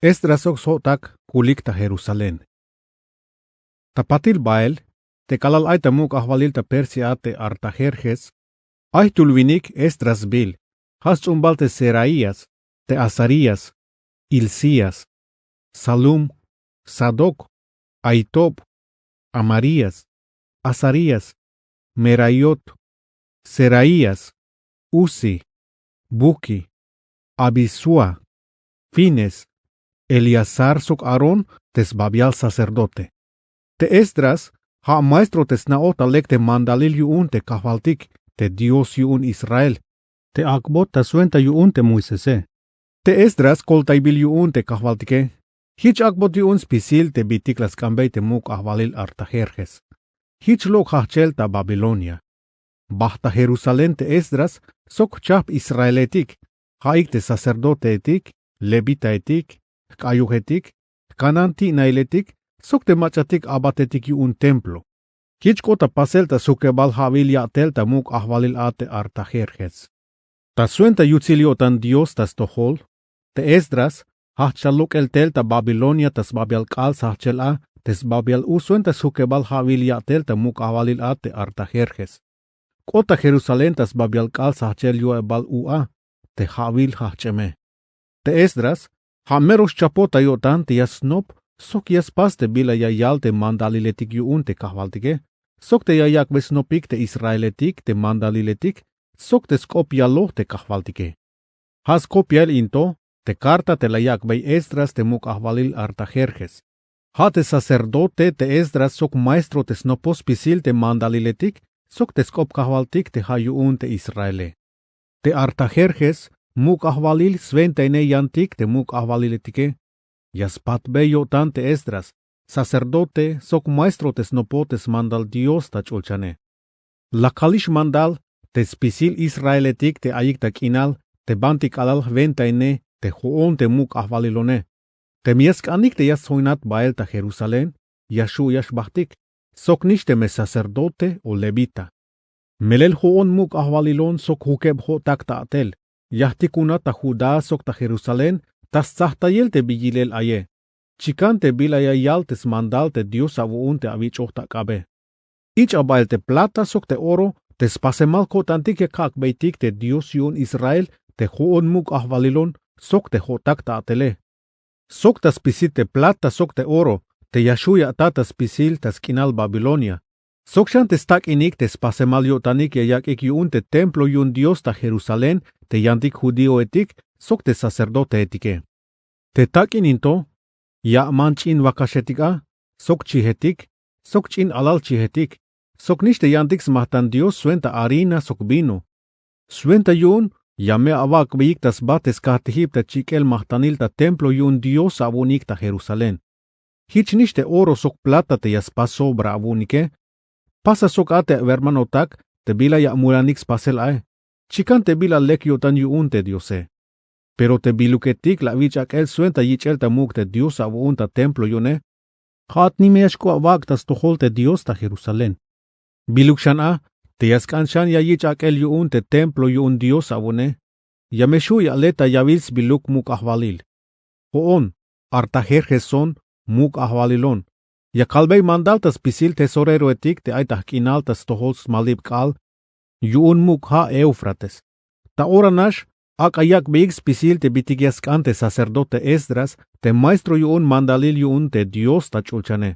Esdras sok sjo'tak kulik ta Jerusalén. Ta patil bael, te k'alal ay ta muk' ajwalil ta Persia a te Artajerjes, ay jtul winik Esdras sbiil, ja' sts'umbal te Seraías, te Azarías, Hilcías, Salum, Sadoc, Ahitob, Amarías, Azarías, Meraiot, Seraías, Uzi, Buki, Abisúa, Fines, Eleazar sok Aarón te sbabial sacerdote. Te Esdras ja' maestro te sna'oj ta lek te mandalil yu'un te Kajwaltik, te Dios yu'un Israel, te ak'bot ta swenta yu'un te Moisese. Te Esdras koltaybil yu'un te Kajwaltike. Jich ak'bot yu'un spisil te bitik la sk'ambey te muk' ajwalil Artajerjes. Jich lok' jajchel ta Babilonia. Bajt ta Jerusalén te Esdras sok jchajp Israeletik, ja'ik te sacerdoteetik, levitaetik, jk'ayojetik, jkananti'nailetik, sok te mach'atik abatetik yu'un templo. Jich k'ot ta pasel ta sjukebal ja'wil ya'tel ta muk' ajwalil a te Artajerjes. Ta swenta yutsil yo'tan Dios ta stojol, te Esdras jajch ta lok'el tel ta Babilonia ta sbabial k'aal sjajchel a te sbabial u swenta sjukebal ja'wil ya'tel ta muk' ajwalil a te Artajerjes. K'ot ta Jerusalén ta sbabial k'aal sjajchel yo'ebal u a te ja'wil jajch'eme. Te Esdras ja' mero xchapot ta yo'tan te ya snop sok ya spas te bila ya yal te mandaliletik yu'un te Kajwaltike, sok te ya yak'bey snopik te Israeletik te mandaliletik sok te sk'op yaloj te Kajwaltike. Ja' skopia in to te karta te la yak'bey Esdras te muk' ajwalil Artajerjes. Ja' te sacerdote te Esdras sok maestro te snopoj spisil te mandaliletik sok te sk'op Kajwaltik te ja' yu'un te Israele. Te Artajerjes muk' ajwalil swentaine yantik te muk' ajwaliletike. Ya spatbey yo'tan te Esdras, sacerdote sok maestro te snopoj te smandal Dios ta ch'ulchane. La kalix mandal te spisil Israeletik te ayik ta k'inal te banti k'alal jwentaine te jo'on te muk' ajwalilone. Teme ya sk'anik te ya stsoinat bael ta Jerusalén, ya xju' ya xbajtik, soknix teme sacerdote o levita. Melel jo'on muk' ajwalilon sok jukeb jo'tak ta a'tel, ya jtikunat ta Judá sok ta Jerusalén ta stsajtayel te bi yilel aye. Chikan te bila ya yal te smandal te Dios awu'un te awich'oj ta k'abe. Ich'a bael te plata sok te oro te spasemal ko'tantik ya kak'beytik te Dios yu'un Israel te jo'on muk' ajwalilon sok te jo'tak ta a'tele. Sok ta spisil te plata sok te oro te ya xju' ya ata ta spisil ta sk'inal Babilonia. Sok xan te stak'inik te spasemal yo'tanik ya yak'ik yu'un te templo yu'un Dios ta Jerusalén te yantik judíoetik sok te sacerdoteetike. Te tak'in in to, ya aman ch'in wakaxetik a, sok chijetik, sok ch'in alal chijetik, Sok nix te yantik smajtan dios swenta harina sok vino. Swenta yu'un ya me awak'beyik ta sba te skajtijib ta chik'el majtanil ta templo yu'un dios awu'unik ta jerusalén. Jich nix te oro sok plata te ya spas sobra awu'unike. Pasa sok a te awermanotak te bila ya amulanik spasel ae. Chikan te bila lek yo'tan yu'un te diose. Pero te biluketik la awich' ak'el swenta yich'el ta muk' te dios awu'un ta templo yu'une. Ja'at nime ya xk'ob awak' ta stojol te dios ta jerusalén. Biluk xan a te ya sk'an xan ya yich' ak'el yu'un te templo yu'un dios awu'une. Ya me xju' ya ale ta yawil sbiluk muk' ajwalil. Jo'on, artajerjeson, muk' ajwalilon, ya kalbey mandal ta spisil tesoreroetik te ay ta jk'inal ta stojol smalib k'aal yu'un muk' ja' eufrates. Ta ora nax ak'a yak'beyik spisil te bitik ya sk'an te sacerdote esdras te maestro yu'un mandalil yu'un te dios ta ch'ulchane.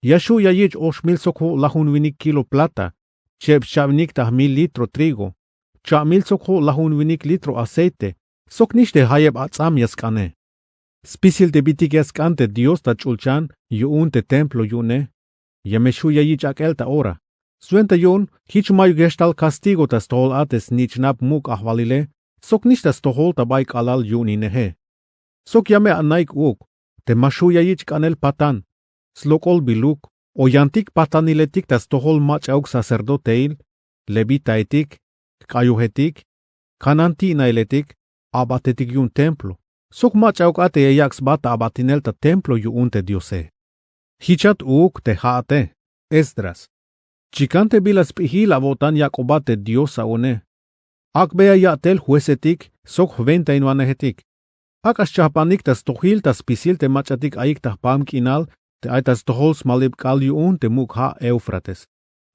Ya xju' ya yich' oxmil sok jo' lajunwinik kilo plata, cheb xcha'winik ta jmil litro trigo, cha'mil sok jo' lajunwinik litro aceite, sok nix te jayeb ats'am ya sk'ane. Spisil te bitik ya sk'an te dios ta ch'ulchan yu'un te templo yu'une. Ya me xju' ya yich' ak'el ta ora. Swenta yu'un jich mayuk ya xtal kastigo ta stojol a te snich'nab muk' ajwalile, sok nix ta stojol ta bay k'alal yu'unineje. Sok ya me ana'ik uuk te ma xju' ya yich' k'anel patan, slok'ol biluk, o yantik pataniletik ta stojol mach'auk sacerdoteil, levitaetik, jk'ayojetik, kananti'nailetik, a'batetik yu'un templo, sok mach'auk a te ya yak' sba ta a'batinel ta templo yu'un te diose. Jichat uuk te ja'ate, esdras, chikan te bila sp'ijil awo'tan yak'obat te dios awu'une. Ak'beya ya'tel juecetik sok jwentainwanejetik. Ak'a xchajpanik ta stojil ta spisil te mach'atik ayik ta jpam k'inal te ay ta stojol smalib k'aal yu'un te muk' ja' eufrates.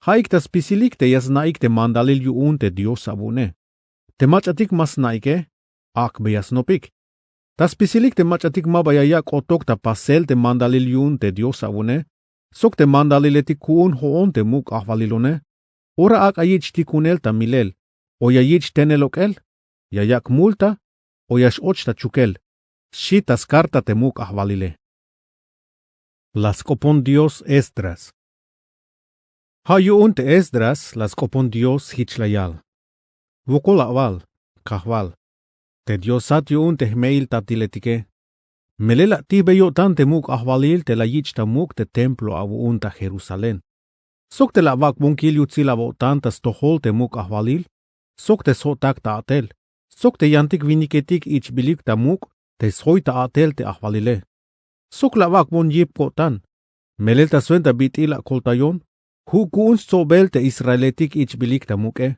Ja'ik ta spisilik te ya sna'ik te mandalil yu'un te dios awu'une. Te mach'atik ma sna'ike, ak'beya snopik. Ta spisilik te mach'atik ma ba ya yak' k'otok ta pasel te mandalil yu'un te dios awu'une, sok te mandaliletik ku'un jo'on te muk' ajwalilone. Ora ak'a yich' tikunel ta milel, o ya yich' tenel lok'el, ya yak' multa, o ya x'och ta chukel, xchi ta skarta te muk' ajwalile. La sk'opon dios esdras. Ja' yu'un te esdras la sk'opon dios jich la yal: Wokol awal, kajwal, te diosat yu'un te jme'il tatiletike, melel la atijbey yo'tan te muk' ajwalil te la yich' ta muk' te templo awu'un ta jerusalén, sok te la awak'bon kil yutsil awo'tan ta stojol te muk' ajwalil, sok te sjo'tak ta a'tel, sok te yantik winiketik ich'bilik ta muk' te sjoy ta a'tel te ajwalile. Sok la awak'bon yip ko'tan, melel ta swenta bit'il akoltayon, ju' ku'un stsobel te israeletik ich'bilik ta muk'e,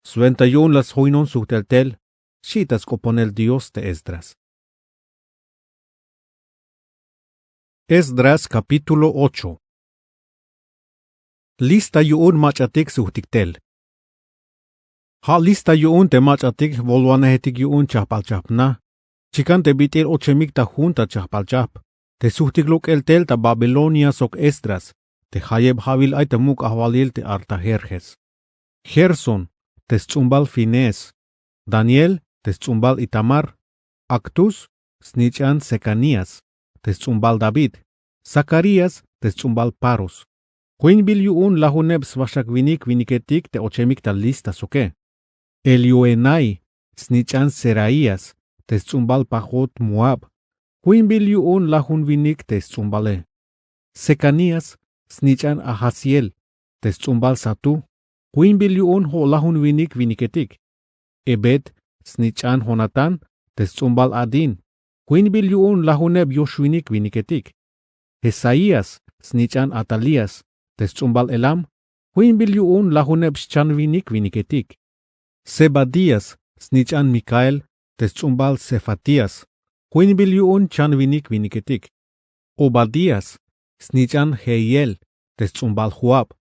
swenta yu'un la sjoynon sujtel tel, xchi ta sk'oponel dios te esdras. Esdras capítulo ocho. Lista yu'un mach'atik sujtik tel. Ja' lista yu'un te mach'atik jwolwanejetik yu'un chajp'alchajp na, chikan te bit'il ochemik ta jun ta chajp'alchajp, te sujtik lok'el tel ta babilonia sok esdras, te jayeb ja'wil ay ta muk' ajwalil te artajerjes. Gerson, te sts'umbal finees. Daniel, te sts'umbal itamar. Actús, snich'an sekanías, te sts'umbal david. Zacarías, te sts'umbal paros. Jwinbil yu'un lajuneb swaxak winik winiketik te ochemik ta lista soke. Elioenai, snich'an seraías, te sts'umbal pajot moab. Jwinbil yu'un lajun winik te sts'umbale. Sekanías, snich'an ajaziel, te sts'umbal satú. Jwinbil yu'un jo' lajun winik winiketik. Ebed, snich'an jonatán, te sts'umbal adín. Jwinbil yu'un lajuneb yox winik winiketik. Jesaías, snich'an atalías, te sts'umbal elam. Jwinbil yu'un lajuneb xchan winik winiketik. Zebadías, snich'an micael, te sts'umbal sefatías. Jwinbil yu'un chan winik winiketik. Obadías, snich'an jehiel, te sts'umbal joab.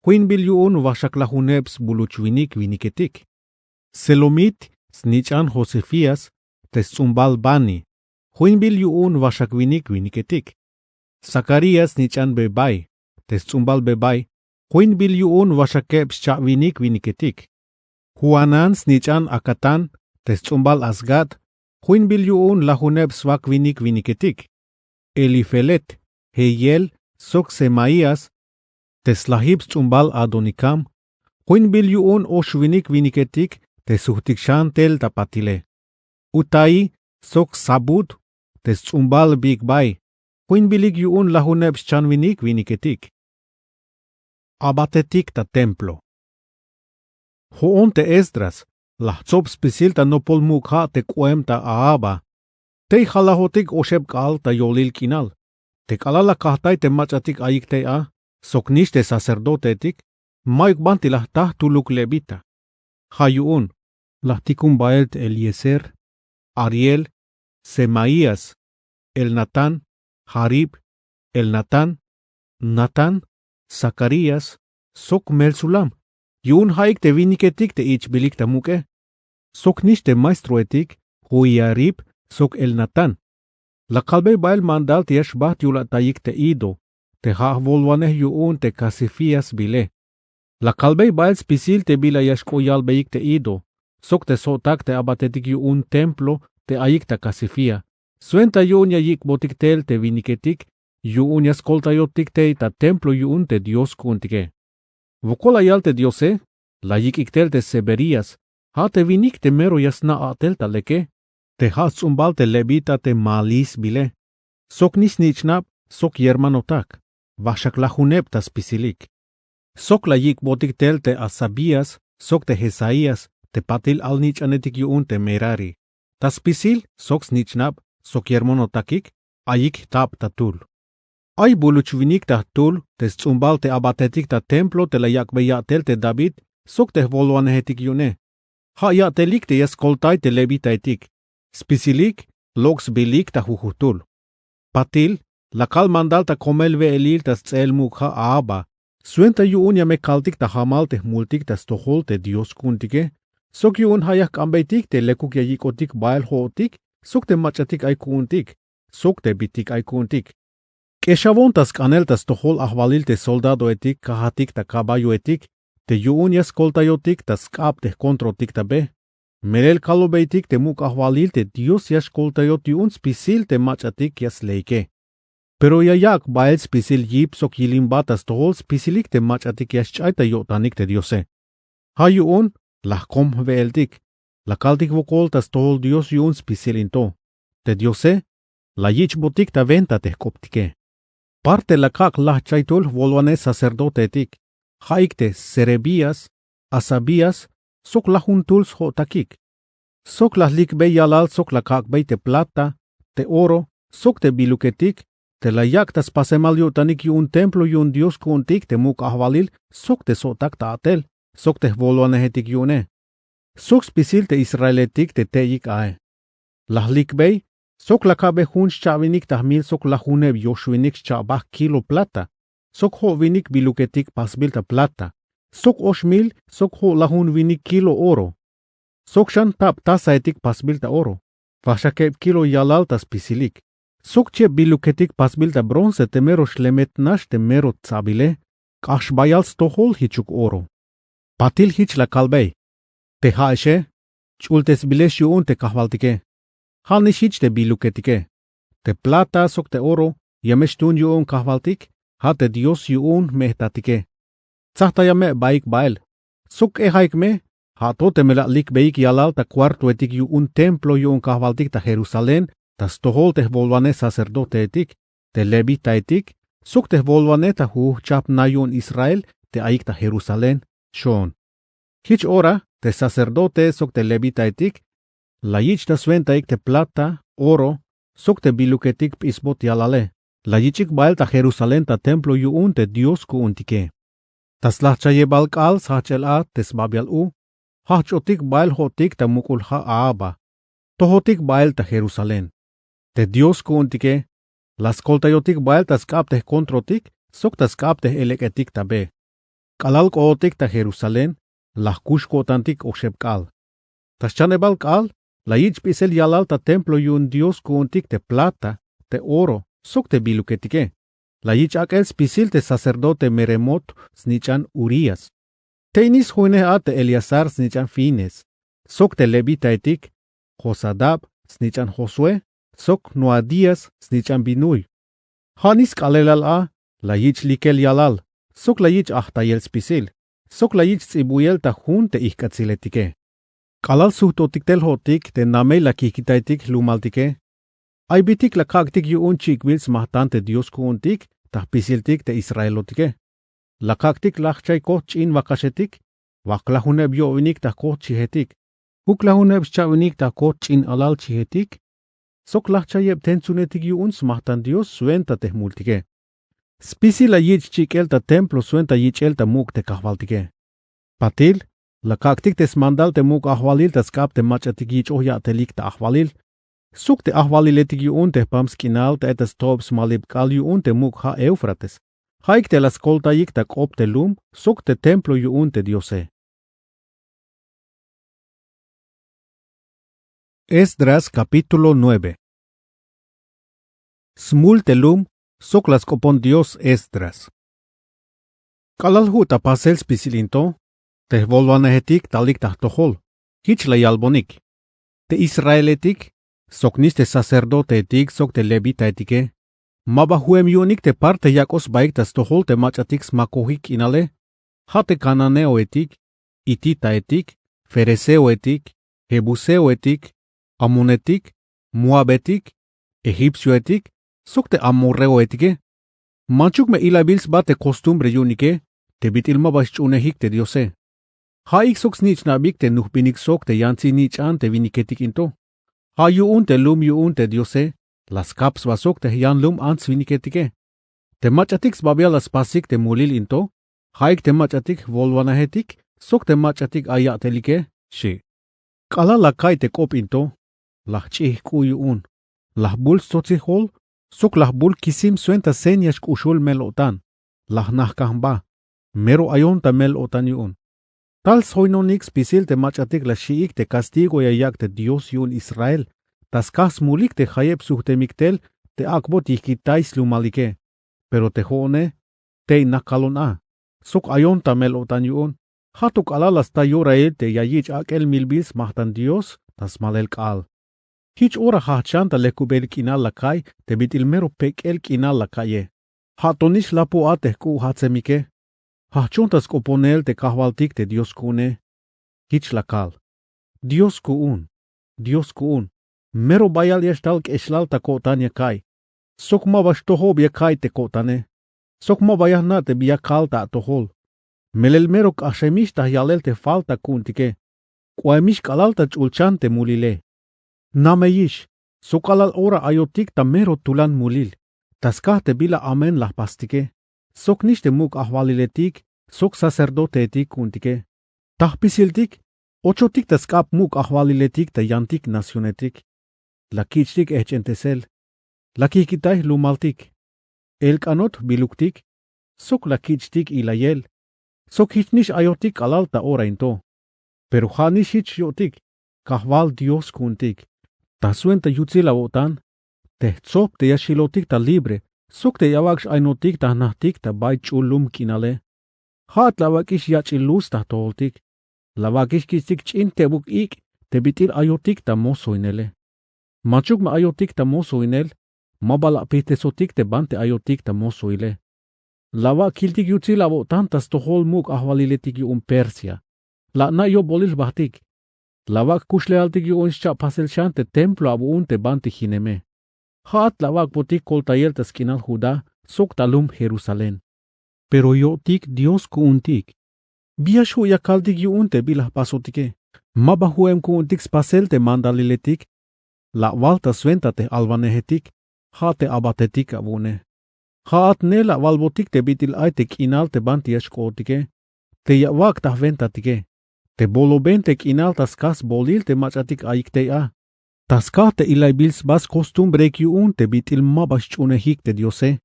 Jwinbil yu'un waxak lajuneb sbuluch winik winiketik. Selomit, snich'an josefías, te sts'umbal bani. Jwinbil yu'un waxak winik winiketik. Zacarías, snich'an bebai, te sts'umbal bebai. Jwinbil yu'un waxakeb xcha'winik winiketik. Johanán, snich'an acatán, te sts'umbal azgad. Jwinbil yu'un lajuneb swak winik winiketik. Elifelet, jehiel, sok semaías, Te slajib sts'umbal adonikam, jwinbil yu'un ox winik winiketik te sujtik xan tel ta patile. Utaí sok sabud, te sts'umbal bikbay, jwinbilik yu'un lajuneb xchan winik winiketik. Abatetik ta templo. Jo'on te esdras la jtsob spisil ta nopol muk' ja' te k'oem ta ahaba. Tey jalajotik oxeb k'aal ta yolil k'inal, te k'alal la kajtay te mach'atik ayik tey a sok nix te sacerdoteetik, mayuk banti la jta jtuluk levita. Ja' yu'un la jtikun bael te eliezer, ariel, semaías, elnatán, jarib, elnatán, natán, zakarías, sok melsulam, yu'un ja'ik te winiketik te ich'bilik ta muk'e. Sok nix te maestroetik, joiarib sok elnatán. La kalbey bael mandal te ya xbajt' yula'tayik te ido, te ja' jwolwanej yu'un te kasifías bile. La kalbey bael spisil te bila ya xk'o yalbeyik te ido, sok te sjo'tak te abatetik yu'un templo te ayik ta kasifía. Swenta yu'un ya yik'botik tel te winiketik yu'un ya skoltayotik tey ta templo yu'un te dios ku'untike. Wokol la yal te diose, la yik'ik tel te seberías, ja' te winik te mero ya sna' a'tel ta leke, te ja' sts'umbal te levita te malis bile, sok nix snich'nab sok yermanotak, waxak lajuneb ta spisilik. Sok la yik'botik tel te hasabías sok te jesaías te patil alnich'anetik yu'un te merari, ta spisil sok snich'nab sok yermanotakik, ayik jtab ta tul. Ay buluch winik ta jtul te sts'umbal te abatetik ta templo te la yak'bey ya'tel te david sok te jwolwanejetik yu'une. Ja' ya'telik te ya skoltay te levitaetik, spisilik lok' sbilik ta jujujtul. Patil la kal mandal ta komel we'elil ta sts'eel muk' ja' ahaba, swenta yu'un ya me kaltik ta jamal te jmultik ta stojol te dios ku'untike, sok yu'un ja' ya jk'ambeytik te lekuk ya yik'otik bael jo'otik sok te mach'atik ay ku'untik, sok te bitik ay ku'untik. K'exawon ta sk'anel ta stojol ajwalil te soldadoetik kajatik ta kaballoetik, te yu'un ya skoltayotik ta sk'ab te jkontrotik ta be. Melel kalobeytik te muk' ajwalil te dios ya xkoltayot yu'un spisil te mach'atik ya sleike. Pero ya yak' bael spisil yip sok yilimba ta stojol spisilik te mach'atik ya xch'ay ta yo'tanik te diose. Ja' yu'un la jkom jwe'eltik, la kaltik wokol ta stojol dios yu'un spisil in to. Te diose la yich'botik ta wenta te jk'optike. Parte la kak' lajchay tul jwolwanej sacerdoteetik, ja'ik te serebías, hasabías, sok lajun tul sjo'takik. Sok la jlikbey yalal sok la kak'bey te plata, te oro, sok te biluketik, te la yak' ta spasemal yo'tanik yu'un templo yu'un dios ku'untik te muk' ajwalil sok te sjo'tak ta a'tel sok te jwolwanejetik yu'une, sok spisil te israeletik te teyik ae. La jlikbey sok la ka'bey jun xcha'winik ta jmil sok lajuneb yoxwinik xcha'baj kilo plata, sok jo'winik biluketik pasbil ta plata, sok oxmil sok jo'lajun winik kilo oro, sok xan tab tazaetik pasbil ta oro, waxakeb kilo yalal ta spisilik, sok cheb biluketik pasbil ta bronce te mero xlemet nax te mero tsabile, k'ax bayal stojol jichuk oro. Patil jich la kalbey: Te ja'exe, ch'ultesbilex yu'un te kajwaltike. Ja' nix jich te biluketike. Te plata sok te oro ya me xtuun yu'un kajwaltik, ja' te dios yu'un jme'jtatike. Tsajtaya me baik bael, sok k'ejaik me, ja' to teme la likbeyik yalal ta kuartoetik yu'un templo yu'un kajwaltik ta jerusalén, ta stojol te jwolwanej sacerdoteetik, te levitaetik, sok te jwolwanej ta jujchajp na yu'un israel te ayik ta jerusalén. Xoon. Jich ora te sacerdote sok te levitaetik la yich' ta swentaik te plata, oro, sok te biluketik p'isbot yalale, la yich'ik bael ta jerusalén ta templo yu'un te dios ku'untike. Ta slajchayebal k'aal sjajch'el a te sbabial u, jajch'otik bael jo'tik ta muk'ul ja' ahaba, tojotik bael ta jerusalén. Te dios ku'untike la skoltayotik bael ta sk'ab te jkontrotik sok ta sk'ab te j'elek'etik ta be. K'alal k'ootik ta jerusalén, la jkux ko'tantik oxeb k'aal. Ta xchanebal k'aal la yich' p'isel yalal ta templo yu'un dios ku'untik te plata, te oro, sok te biluketike. La yich' ak'el spisil te sacerdote meremot snich'an urías. Tey nix sjoinej a te eleazar snich'an fines, sok te levitaetik, josadab snich'an josué, sok noadías snich'an binuy. Ja' nix sk'aalelal a la yich' likel yalal sok la yich' ajtayel spisil, sok la yich' ts'ibuyel ta jun te ijk'atsiletike. K'alal sujt'otik tel jo'tik te namey la kijkitaytik jlumaltike. Ay bitik la kak'tik yu'un chik'bil smajtan te Dios ku'untik ta jpisiltik te Israelotike. La kak'tik lajchay kojt ch'in wakaxetik, waklajuneb yo'winik ta kojt chijetik, juklajuneb xcha'winik ta kojt ch'in alal chijetik, sok lajchayeb tentsunetik yu'un smajtan Dios swenta te jmultike. Spisil la yich' chik'el ta templo swenta yich'el ta muk' te kajwaltike. Patil, la kak'tik te smandal te muk' ajwalil ta sk'ab te mach'atik yich'oj ya'telik ta ajwalil, sok te ajwaliletik yu'un te jpam sk'inal ta eta stob smalib k'aal yu'un te muk' ja' Éufrates, ja'ik te la skoltayik ta k'op te lum sok te templo yu'un te Diose. Esdras capítulo nueve. Smul te lum sok la sk'opon Dios Esdras. K'alal ju' ta pasel spisil in to, te jwolwanejetik talik ta jtojol, jich la yalbonik: Te israeletik, soknix te sacerdoteetik sok te levitaetike, ma ba ju'em yu'unik te parte yak'oj sbaik ta stojol te mach'atik smakojik k'inale, ja' te cananeoetik, hititaetik, ferezeoetik, jebuseoetik, amonetik, moabetik, egipcioetik, sok te amorreoetike. Manchuk me ilaybil sba te kostumbre yu'unike te bit'il ma ba sch'uhunejik te Diose. Ja'ik sok snich'nabik te nujb'inik sok te yantzin nich'an te winiketik in to. Ja' yu'un te lum yu'un te Diose la skap sba sok te jyanlum ants winiketike. Te mach'atik sbabial la spasik te mulil in to, ja'ik te mach'atik jwolwanejetik sok te mach'atik ay ya'telike, xchi'. K'alal la ka'iy te k'op in to, la jch'ij jk'u' yu'un, la jbul stsotsijol, sok la jbul kisim swenta seña xk'uxul mel-o'tan, la jnajk'an jba, mero ayon ta mel-o'tan yu'un. Tal sjoynonik spisil te mach'atik la xi'ik te castigo ya yak' te Dios yu'un Israel ta skaj smulik te jayeb sujtemik tel te ak'bot yijkitay slumalike. Pero te jo'one, tey nakalon a sok ayon ta mel-o'tan yu'un, ja' to k'alal la sta yorail te ya yich' ak'el milbil smajtan Dios ta smalel k'aal. Jich ora jajch xan ta lekubel k'inal la ka'iy te bit'il mero pek'el k'inal la ka'ye. Ja' to nix lapu a te jk'u' jatsemike. Jajchon ta sk'oponel te kajwaltik te Dios ku'une. Jich la kal: Dios ku'un, Dios ku'un, mero bayal ya xtal k'exlal ta ko'tan ya ka'iy, sok ma ba xtojob ya ka'iy te ko'tane, sok ma ba ya jna' te bi ya kal ta atojol. Melel mero k'axemix ta yalel te falta ku'untike. K'oemix k'alal ta ch'ulchan te mulile. Nameyix, sok k'alal ora ayotik ta mero tulan mulil, ta skaj te bila amen la jpastike, soknix te muk' ajwaliletik sok sacerdoteetik ku'untike. Ta jpisiltik, ochotik ta sk'ab muk' ajwaliletik ta yantik nacionetik. La kich'tik ejch'entesel, la kijkitay jlumaltik, elk'anot jbiluktik, sok la kich'tik ilayel, sok jichnix ayotik k'alal ta ora in to. Pero ja'nix jich yo'tik, Kajwal Dios ku'untik, ta swenta yutsil awo'tan, te jtsob te ya xilotik ta libre sok te ya awak' x-aynotik ta jnajtik ta bay ch'ul lum k'inale. Ja'at la awak'ix yach'il luz ta jtojoltik, la awak'ix kich'tik ch'in tebuk ik' te bit'il ayotik ta mosoinele. Manchuk me ayotik ta mosoinel, ma ba la apijtesotik te banti ayotik ta mosoile. La awak' kiltik yutsil awo'tan ta stojol muk' ajwaliletik yu'un Persia. La ana' yo'bolil jbajtik. La awak' kuxlejaltik yu'un xcha' pasel xan te templo awu'un te banti jineme. Ja'at la awak'botik koltayel ta sk'inal Judá sok ta lum Jerusalén. Pero yo'tik Dios ku'untik, bi ya xju' ya kaltik yu'un te bi la jpasotike? Ma ba ju'em ku'untik spasel te mandaliletik. La awal ta swenta te j-alwanejetik, ja' te abatetik awu'une. Ja'at ne la awalbotik te bit'il ay te k'inal te banti ya xk'ootike, te ya awak' ta jwentatike, te boloben te k'inal ta skaj sbolil te mach'atik ayik tey a, ta skaj te ilaybil sba skostumbreik yu'un te bit'il ma ba xch'uunejik te Diose,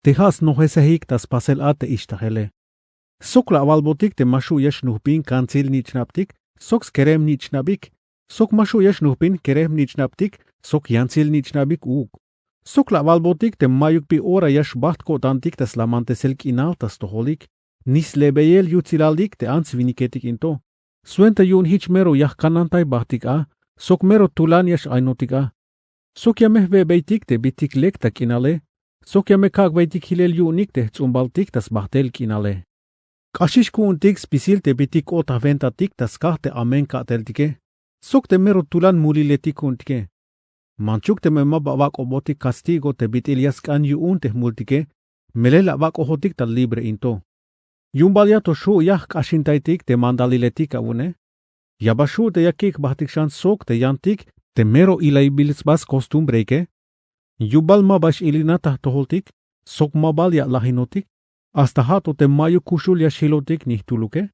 te ja' snojesejik ta spasel a te ixtajele. Sok la awalbotik te ma xju' ya xnujbin kantsil nich'nabtik sok skerem nich'nabik, sok ma xju' ya xnujbin kerem nich'nabtik sok yantsil nich'nabik uuk. Sok la awalbotik te mayuk bi ora ya xbajt ko'tantik ta slamantesel k'inal ta stojolik, ni slebeyel yutsilalik te ants winiketik in to. Swenta yu'un jich mero ya jkanantay jbajtik a, sok mero tulan ya x-aynotik a. Sok ya me jwe'beytik te bitik lek ta k'inale, sok ya me kak'beytik jilel yu'unik te jts'umbaltik ta sbajt'el k'inale. K'axix ku'untik spisil te bitik k'ot ta jwentatik ta skaj te amen ka'teltike, sok te mero tulan muliletik ku'untike. Manchuk teme ma ba awak'obotik kastigo te bit'il ya sk'an yu'un te jmultike, melel awak'ojotik ta libre in to. Yu'un bal ya to xju' ya jk'axintaytik te mandaliletik awu'une? Ya ba xju' te ya kik' jbajtik xan sok te yantik te mero ilaybil sba skostumbreike? Yu'un bal ma ba x-ilinat ta jtojoltik, sok ma bal ya lajinotik, hasta ja' to te ma'yuk kuxul ya xjilotik ni jtuluke.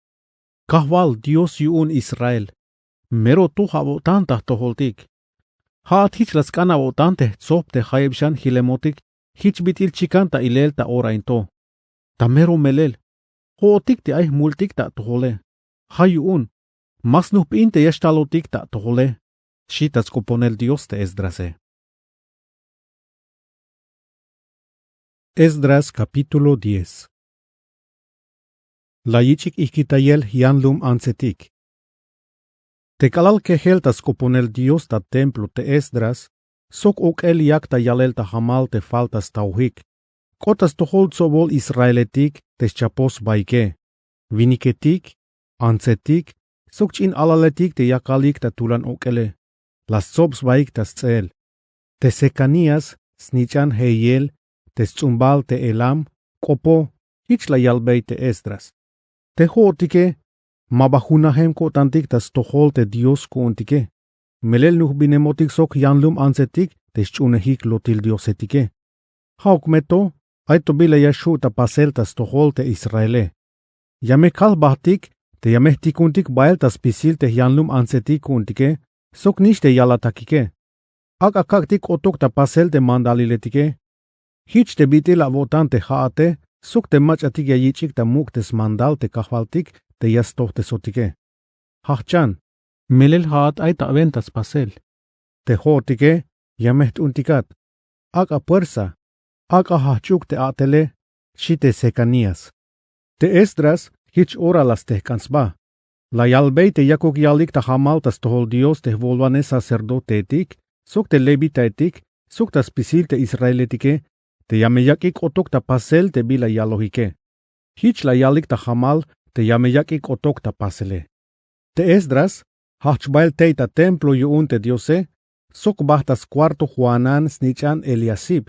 Kajwal Dios yu'un Israel, mero toj awo'tan ta jtojoltik. Ja'at jich la sk'an awo'tan te jtsop te jayeb xan jilemotik jich bit'il chikan ta ilel ta ora in to. Ta mero melel, jo'otik te ay jmult'ik ta atojole. Ja' yu'un, ma snujbin te ya xtalotik ta atojole, xi ta sk'oponel Dios te Esdrase. Esdras capítulo diez. La yich'ik ijkitayel jyanlum antsetik. Te k'alal kejel ta sk'oponel Dios ta templo te Esdras, sok ok'el yak ta yalel ta jamal te falta stawjik, k'ot ta stojol tsobol Israeletik te xchapoj sbaike, winiketik, antsetik, sok ch'in alaletik te yakalik ta tulan ok'ele, la stsob sbaik ta sts'eel. Te Sekanías, snich'an Jehiel, te sts'umbal te Elam, k'opo, jich la yalbey te Esdras. Te jo'otike, ma ba junajem ko'tantik ta stojol te Dios ku'untike. Melel nujbinemotik sok jyanlum antsetik te xch'uunejik lotil diosetike. Ja'uk me to, ay to bila ya xju' ta pasel ta stojol te Israele. Ya me kal jbajtik te ya me jtikuntik bael ta spisil te jyanlum antsetik ku'untike, sok nix te yalatakike. Ak'a kak'tik k'otuk ta pasel te mandaliletike. Jich te bit'il awo'tan te ja'ate, sok te mach'atik ya yich'ik ta muk' te smandal te kajwaltik te ya stojtesotike. Jajchan. Melel ja'at ay ta awenta spasel. Te jo'otike, ya me jt'untikat. Ak'a puersa, ak'a jajch'uk te a'tele, xi te Sekanías. Te Esdras, jich ora la stejk'an sba. La yalbey te yakuk yalik ta jamal ta stojol Dios te jwolwanej sacerdoteetik, sok te levitaetik, sok ta spisil te Israeletike, te ya me yak'ik k'otuk ta pasel te bila yalojike. Jich la yalik ta jamal te ya me yak'ik k'otuk ta pasele. Te Esdras, jajch bael tey ta templo yu'un te Diose, sok bajt ta scuarto Johanán snich'an Eliasib.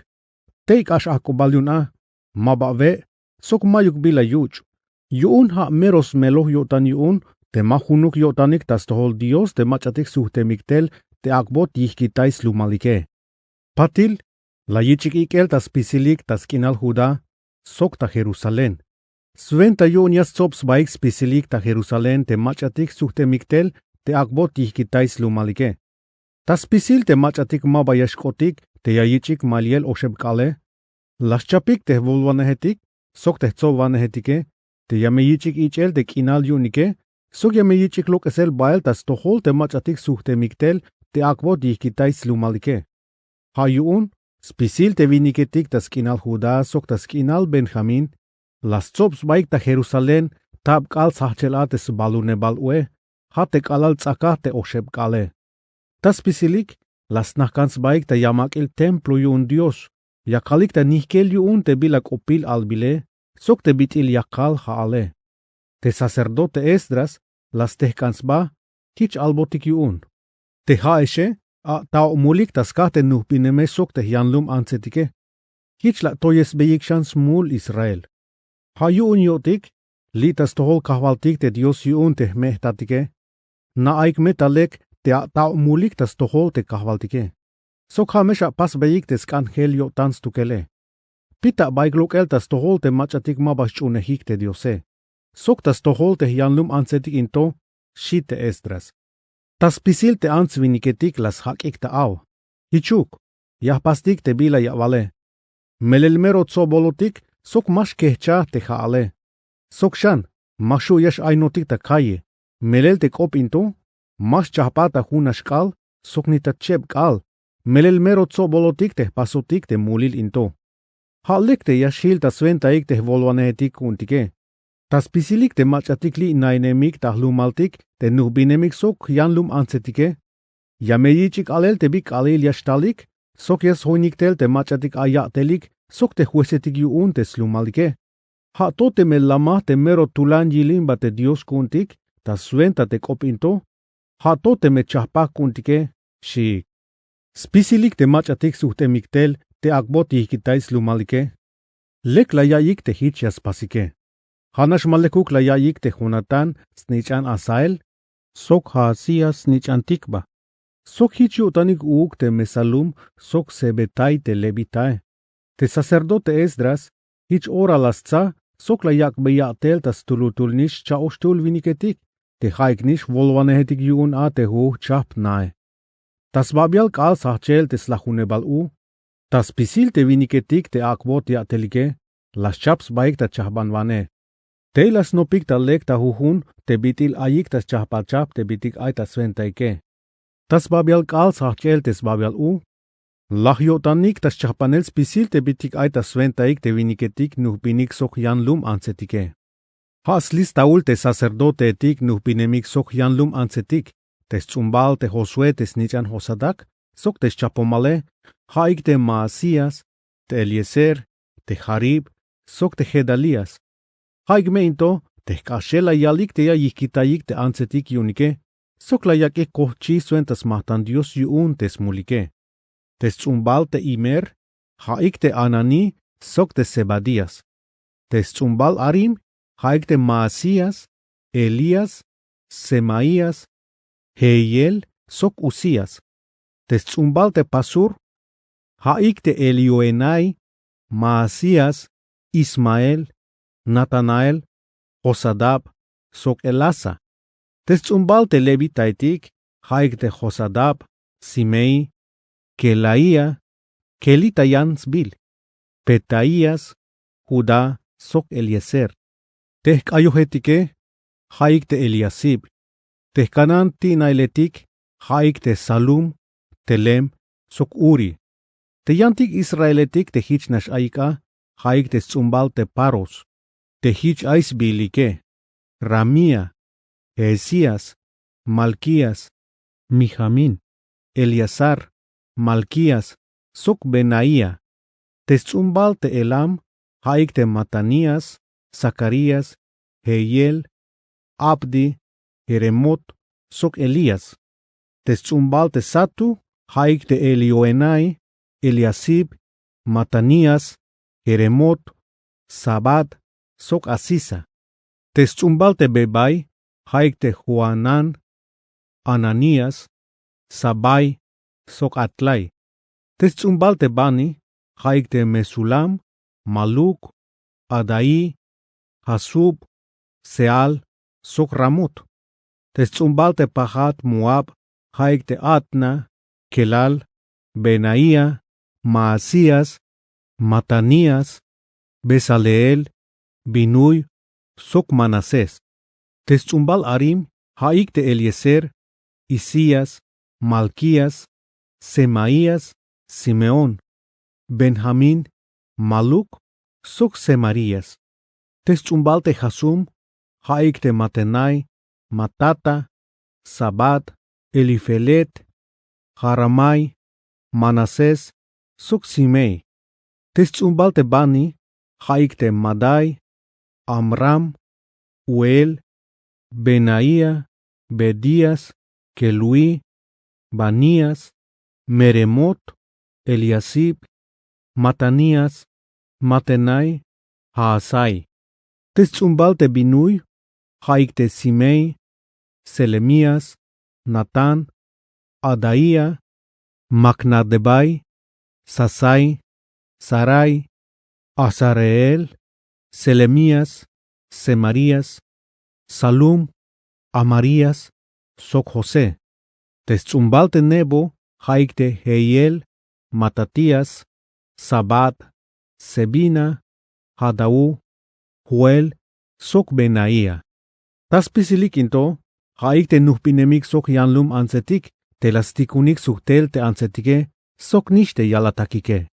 Tey k'ax ajk'ubal yu'un a, ma ba we', sok ma'yuk bila yuch'. Yu'un ja' mero smeloj yo'tan yu'un te ma junuk yo'tanik ta stojol Dios te mach'atik sujtemik tel te ak'bot yijkitay slumalike. Patil, la yich'ik ik'el ta spisilik ta sk'inal Judá, sok ta Jerusalén. Swenta yu'un ya stsob sbaik spisilik ta Jerusalén te mach'atik sujtemik tel te ak'bot yijkitay slumalike. Ta spisil te mach'atik ma ba ya xk'otik te ya yich'ik maliel oxeb k'aale, la xchapik te jwolwanejetik, sok te jtsobwanejetike, te ya me yich'ik ich'el te k'inal yu'unike, sok ya me yich'ik lok'esel bael ta stojol te mach'atik sujtemik tel te ak'bot yijkitay slumalike. Ja' yu'un, spisil te winiketik ta sk'inal Judá sok ta sk'inal Benjamín, la stsob sbaik ta Jerusalén, tab k'aal sjajchel a te sbalunebal ue, ja' te k'alal ts'akaj te oxeb k'aale. Ta spisilik, la snajk'an sbaik ta yamak'il templo yu'un Dios, yakalik ta nijk'el yu'un te bila k'opil albile, sok te bit'il yakal ja'ale. Te sacerdote Esdras, la stejk'an sba, jich albotik yu'un. Te ja'exe, a'taob mulik ta skaj te nujbineme sok te jyanlum antsetike. Jich la atoyesbeyik xan smul Israel. Ja' yu'un yo'tik, li' ta stojol kajwaltik te Dios yu'un te jme' jtatike. Na'aik me ta lek te a'taob mulik ta stojol te kajwaltike. Sok ja' me xapasbeyik te sk'anjel yo'tan stukele. Pita' baik lok'el ta stojol te mach'atik ma ba xch'uunejik te Diose, sok ta stojol te jyanlum antsetik in to, xi te Esdras. Ta spisil te ants winiketik la sjak'ik ta aw. Jichuk, ya jpastik te bila ya awale. Melel mero tsobolotik sok ma xkejcha te ja'ale. Sok xan, ma xju' ya x-ainotik ta calle. Melel te k'op in to, ma xchajba ta junax k'aal, sok ni ta cheb k'aal. Melel mero tsobolotik te jpasotik te mulil in to. Ja' lek te ya xjil ta swentaik te jwolwanejetik ku'untike. Ta spisilik te mach'atik li' nainemik ta jlumaltik te nujbinemik sok jyanlum antsetike. Ya me yich'ik alel te bi k'aalil ya xtalik, sok ya sjoinik tel te mach'atik ay ya'telik, sok te juecetik yu'un te slumalike. Ja' to teme lamaj te mero tulan yilimba te dios ku'untik ta swenta te k'op in to. Ja' to teme chajpaj ku'untike. Xiik. Spisilik te mach'atik sujt'emik tel te ak'bot yijkitay slumalike. Lek la ya'iyik te jich ya spasike. Ja' nax ma lekuk la ya'iyik te jonatán snich'an asael, sok jaasías snich'an tikba. Sok jich yo'tanik uuk te mesalum sok sebetay te levitae. Te sacerdote esdras jich ora la stsa sok la yak'bey ya'tel ta stulutul nix cha'oxtul winiketik, te ja'ik nix wolwanejetik yu'un a te juj chajp nae. Ta sbabial k'aal sjajch'el te slajunebal u, ta spisil te winiketik te ak'bot ya'telike, la schap sbaik ta chajbanwanej. Tey la snopik ta lek ta jujun te bit'il ayik ta schajpachajp te bitik ay ta swentaike. Ta sbabial k'aal sjajch'el te sbabial u, laj yo'tanik ta schajpanel spisil te bitik ay ta swentaik te winiketik nujbinik sok yanlum antsetike. Ja' slistaul te sacerdoteetik nujbinemik sok yanlum antsetik, te sts'umbal te josué te snich'an josadac, sok te schapomale, ja'ik te maasías, te eliezer, te jarib, sok te jedalías. Ja'ik me in to te jk'axel la yalik te ya yijkitayik te antsetik yu'unike, sok la yak'ik kojchij swenta smajtan dios yu'un te smulike. Te sts'umbal te imer, ja'ik te ananí, sok te zebadías. Te sts'umbal arim, ja'ik te maasías, elías, semaías, jehiel, sok uzías. Te sts'umbal te pasur, ja'ik te elioenai, maasías, ismael, natanael, josadab, sok elasa. Te sts'umbal te levitaetik, ja'ik te josadab, simei, kelaía, kelitayan sbil. Petaías, judá, sok eliezer. Te jk'ayojetike, ja'ik te eliasib. Te jkanan ti'nailetik, ja'ik te salum, telem, sok uri. Te yantik israeletik te jich nax ayik a, ja'ik te sts'umbal te paros, te jich ay sbiilike, ramía, jesías, malkías, mijamín, eleazar, malkías, sok benaía. Te sts'umbal te elam, ja'ik te matanías, zakarías, jehiel, abdi, jeremot, sok elías. Te sts'umbal te satu, ja'ik te elioenai, eliasib, matanías, jeremot, sabad, sok asisa. Te sts'umbal te bebai, ja'ik te joanán, ananías, sabai, sok atlai. Te sts'umbal te bani, ja'ik te mesulam, maluk, adaí, jasub, seal, sok ramot. Te sts'umbal te pajat moab, ja'ik te atna, kelal, benaía, maasías, matanías, besaleel, binuy, sok manasés. Te sts'umbal arim, ja'ik te eliezer, isías, malkías, semaías, simeón, benjamín, maluk, sok semarías. Te sts'umbal te jasum, ja'ik te matenai, matata, sabad, elifelet, jaramai, manasés, sok simei. Te sts'umbal te bani, ja'ik te madai, amram, ueel, benaía, bedías, keluí, banías, meremot, eliasib, matanías, matenai, jaasai. Te sts'umbal te binuy, ja'ik te simei, selemías, natán, adaía, macnadebai, sasai, sarai, azareel, selemías, semarías, salum, amarías, sok josé. Te sts'umbal te nebo, ja'ik te jehiel, matatías, sabad, sebina, jadaú, joel, sok benaía. Ta spisilik in to, ja'ik te nujbinemik sok yanlum antsetik, te la stikunik sujtel te antsetike, sok nix te yalatakike.